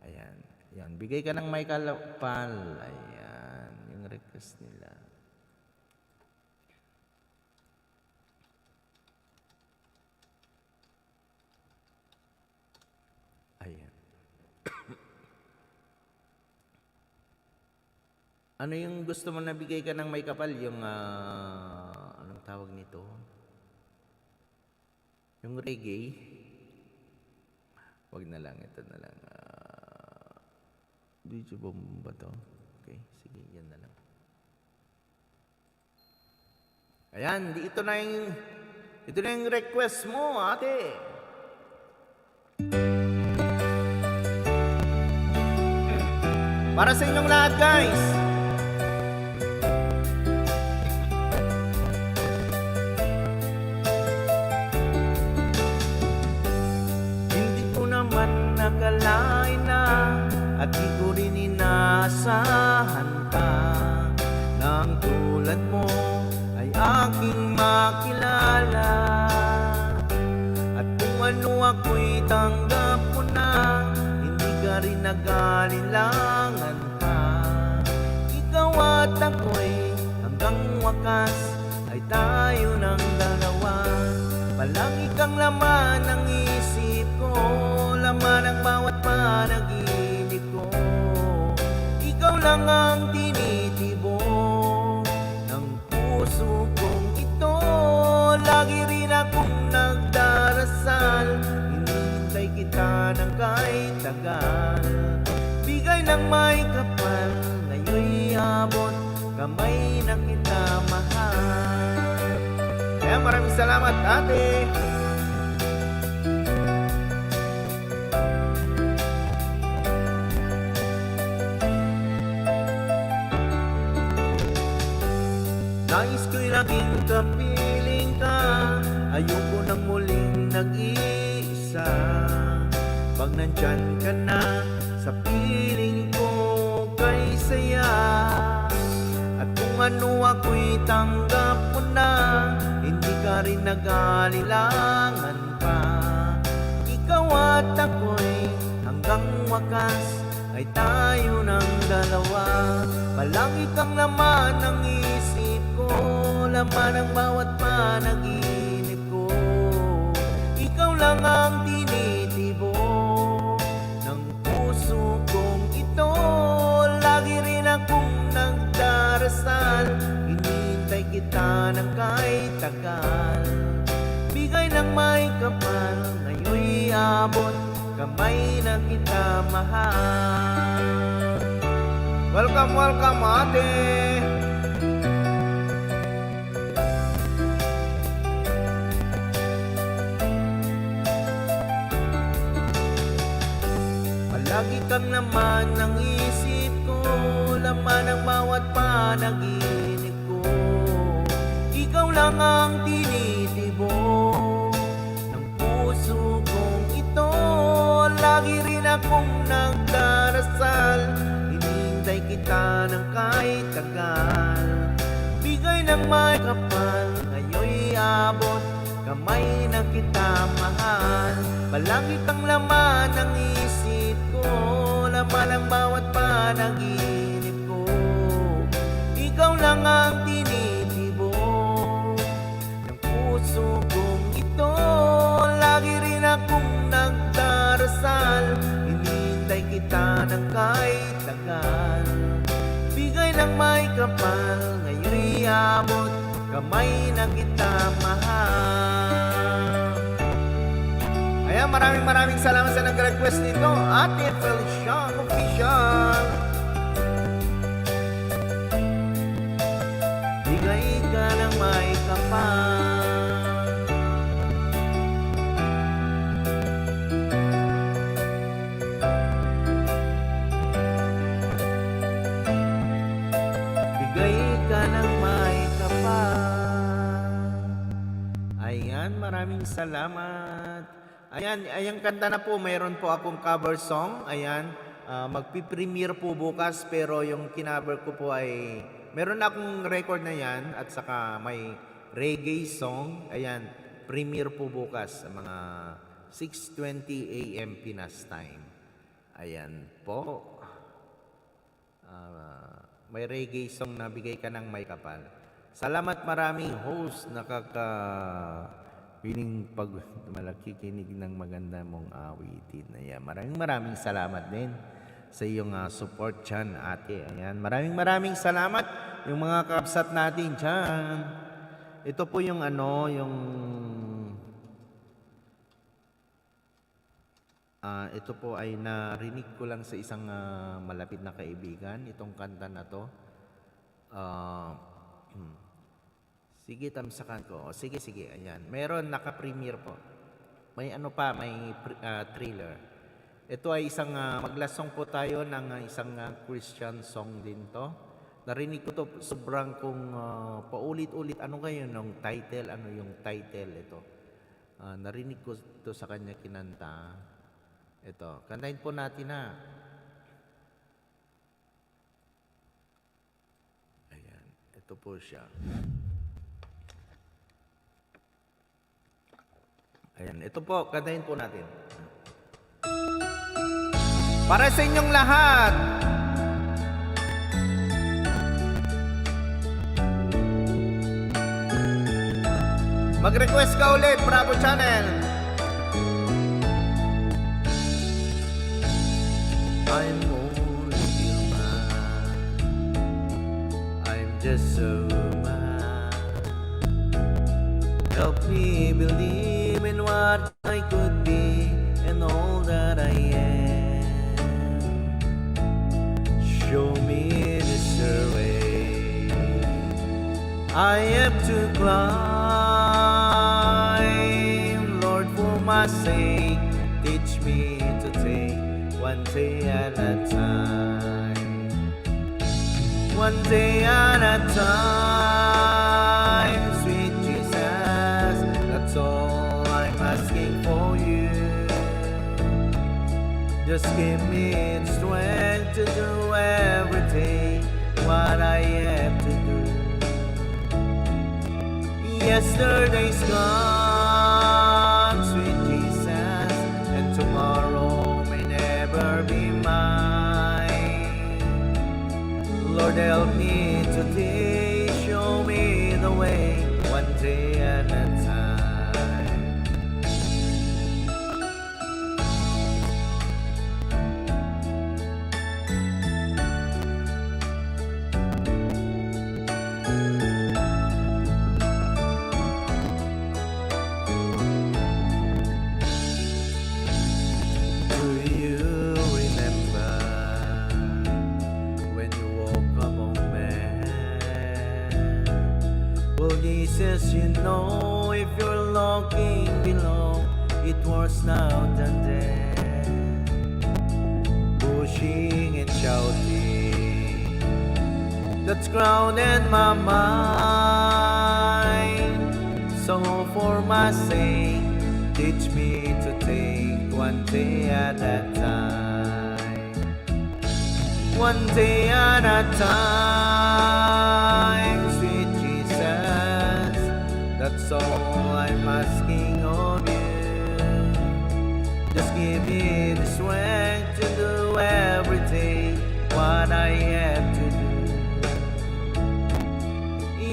Ayan, yan. Bigay Ka ng May Kapal. Ayan, yung request nila. Ayan. Ano yung gusto mo na bigay ka ng may kapal? Yung, anong tawag nito? Yung reggae? Wag na lang, ito na lang. DJ Bomb ba to? Okay, sige, yan na lang. Ayan, ito na yung request mo, ate. Para sa inyong lahat, guys. Hindi ko naman nakalain na at di ko rin inaasahan pa nang tulad mo ay aking makilala. At kung ano ako'y tanggap ko na, rin nag-alilangan pa. Ikaw at ako'y hanggang wakas ay tayo ng dalawa. Palagi kang laman ng isip ko, laman ng bawat panaginip ko. Ikaw lang ang tinitibo ng puso kong ito. Lagi rin akong nagdarasal, hinihintay kita ng kahit tagal. Bigay ng may kapal, ngayon'y abot, kamay na kita mahal. Kaya maraming salamat, ate. Nais ko'y laging kapiling ka, ayoko nang muling nag-iisa. Pag nandyan ka na, sa piling ko kay saya. At kung ano ako'y tanggap ko na, hindi ka rin nag-alilangan pa. Ikaw at ako'y hanggang wakas ay tayo ng dalawa. Palagi kang laman ng isip ko, laman ng bawat panaginip ko. Ikaw lang ang tinitibo ng kita ng kahit tagal. Bigay ng may kapal, ngayon'y abot, kamay na kita mahal. Welcome, welcome ate! Palagi kang laman ng isip ko, laman ng bawat panaginip ko. Ikaw lang ang tinitibok ng puso kong ito. Lagi rin akong nagdarasal, hinintay kita ng kahit tagal. Bigay ng may kapal, ngayon'y abot, kamay na kita mahal. Palagi kang laman ng isip ko, laman ang bawat panaginip ko. Ikaw lang ang tinitibok ng puso kong ito. Lagi rin akong nagdarasal, hinintay kita ng kahit tagal. Bigay ng may kapal, ngayon'y abot, kamay na kita mahal. Ayan, maraming salamat sa nag-request nito, Ate Felician Official. Bigay ka ng may kapal. Bigay ka ng may kapal. Ayan, maraming salamat. Ayan kanta na po, mayroon po akong cover song. Ayan, magpipremiere po bukas, pero yung kinover ko po ay, meron akong record na yan, at saka may reggae song. Ayan, premiere po bukas sa mga 6:20 AM Pinas time. Ayan po. May reggae song na Bigay Ka ng May Kapal. Salamat maraming host, piling pag malakikinig ng maganda mong awitin. Ayan, maraming salamat din sa iyong support dyan, ate. Ayan, maraming salamat yung mga kapsat natin dyan. Ito po yung ito po ay narinig ko lang sa isang malapit na kaibigan, itong kanta na to. Sige, tamsakan ko. Sige. Ayan. Meron naka-premiere po. May thriller. Ito ay isang maglasong po tayo ng isang Christian song din to. Narinig ko to, sobrang kong paulit-ulit. Ano kayo ng title? Ano yung title ito? Narinig ko to sa kanya kinanta. Ito. Kantahin po natin na. Ayan. Ito po siya. Ayan, ito po, kantahin po natin. Para sa inyong lahat. Mag-request ka ulit, Bravo Channel. I'm only human. I'm just so mad. Help me believe in what I could be and all that I am. Show me the way I have to climb. Lord, for my sake, teach me to take one day at a time. One day at a time, sweet Jesus, that's all I'm asking for you. Just give me the strength to do every day what I have to do. Yesterday's gone, sweet Jesus, and tomorrow may never be mine. Lord, help me today, show me the way, one day at a time. Well, Jesus, you know if you're looking below, it was now than then, pushing and shouting, that's crowded my mind. So for my sake, teach me to take one day at a time, one day at a time, sweet Jesus, that's all I'm asking of you. Just give me the strength to do every day what I have to do.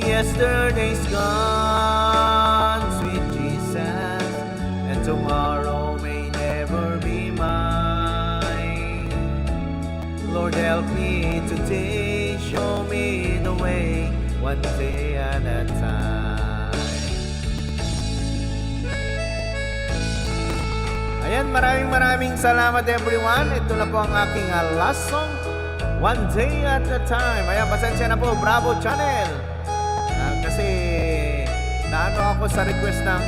Yesterday's gone, sweet Jesus, and tomorrow may never be mine. Lord, help me today, show me the way, one day at a time. Ayan, maraming salamat everyone. Ito na po ang aking last song, One Day at a Time. Ayan, pasensya na po, Bravo Channel. Kasi naano ako sa request ng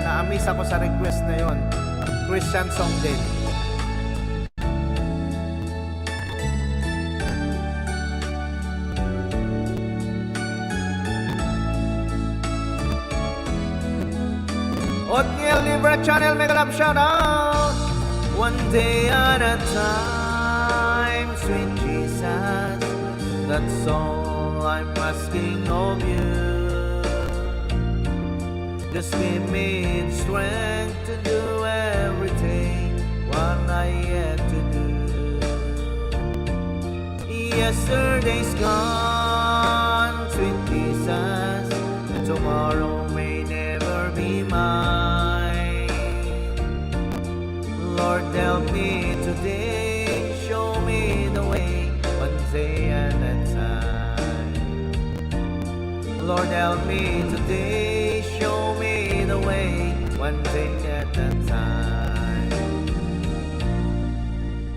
na-miss ako sa request na yon, Christian song din. Otniel Libra Channel, mega love shout out. One day at a time, sweet Jesus, that's all I'm asking of you. Just give me the strength to do every day what I had to do. Yesterday's gone, sweet Jesus, and tomorrow may never be mine. Lord, help me today, show me the way, one day at a time. Lord, help me today, show me the way, one day at a time.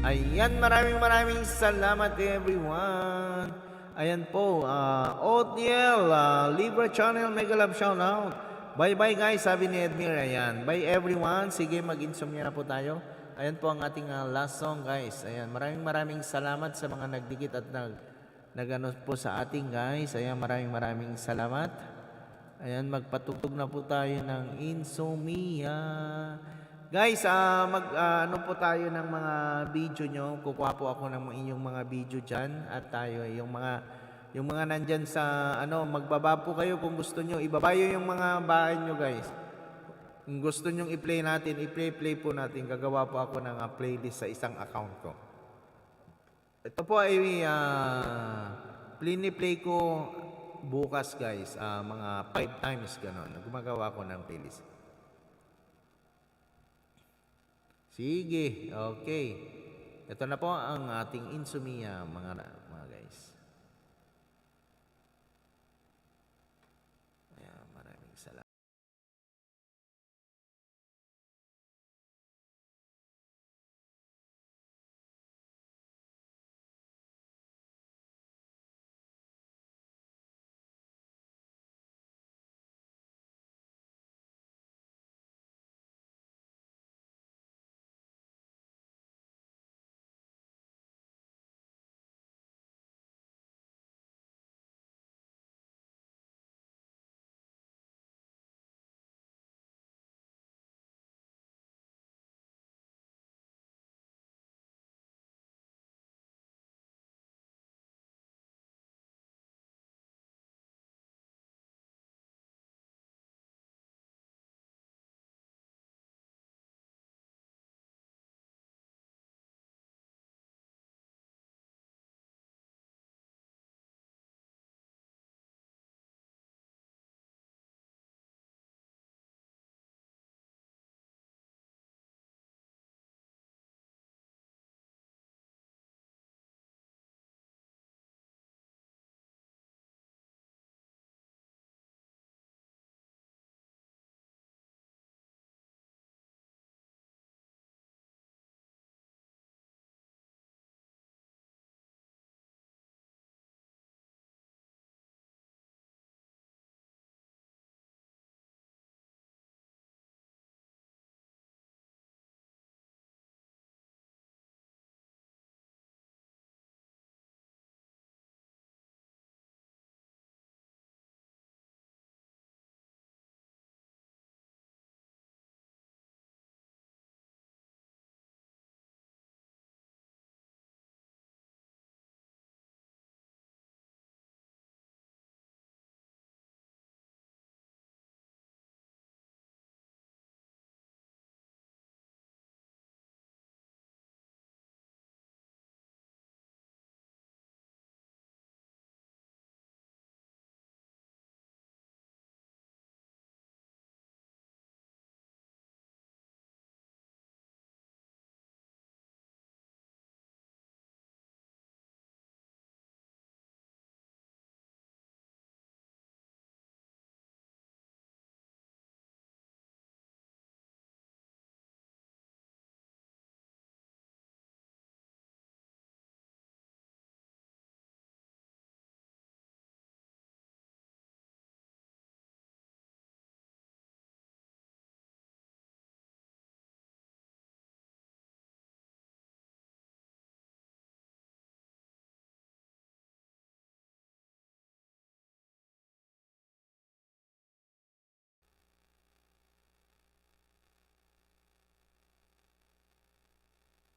Ayan, maraming salamat everyone. Ayan po, Otniel, Libra Channel, mega love shout out. Bye guys, sabi ni Edmir. Ayan, bye everyone. Sige, mag-insomnia na po tayo. Ayan po ang ating last song guys. Ayan, maraming salamat sa mga nagdikit at nagano po sa ating guys. Ayan, maraming salamat. Ayan, magpatugtog na po tayo ng Insomnia. Guys, ano po tayo ng mga video nyo. Kukuha po ako ng inyong mga video dyan. At tayo, yung mga nandyan sa, magbaba po kayo kung gusto nyo. Ibabayo yung mga bahay nyo guys. Kung gusto nyo i-play natin, i-play po natin. Gagawa po ako ng playlist sa isang account ko. Ito po ay play ko bukas guys, mga 5 times gano'n. Gumagawa ko ng playlist. Sige, okay. Ito na po ang ating Insomnia mga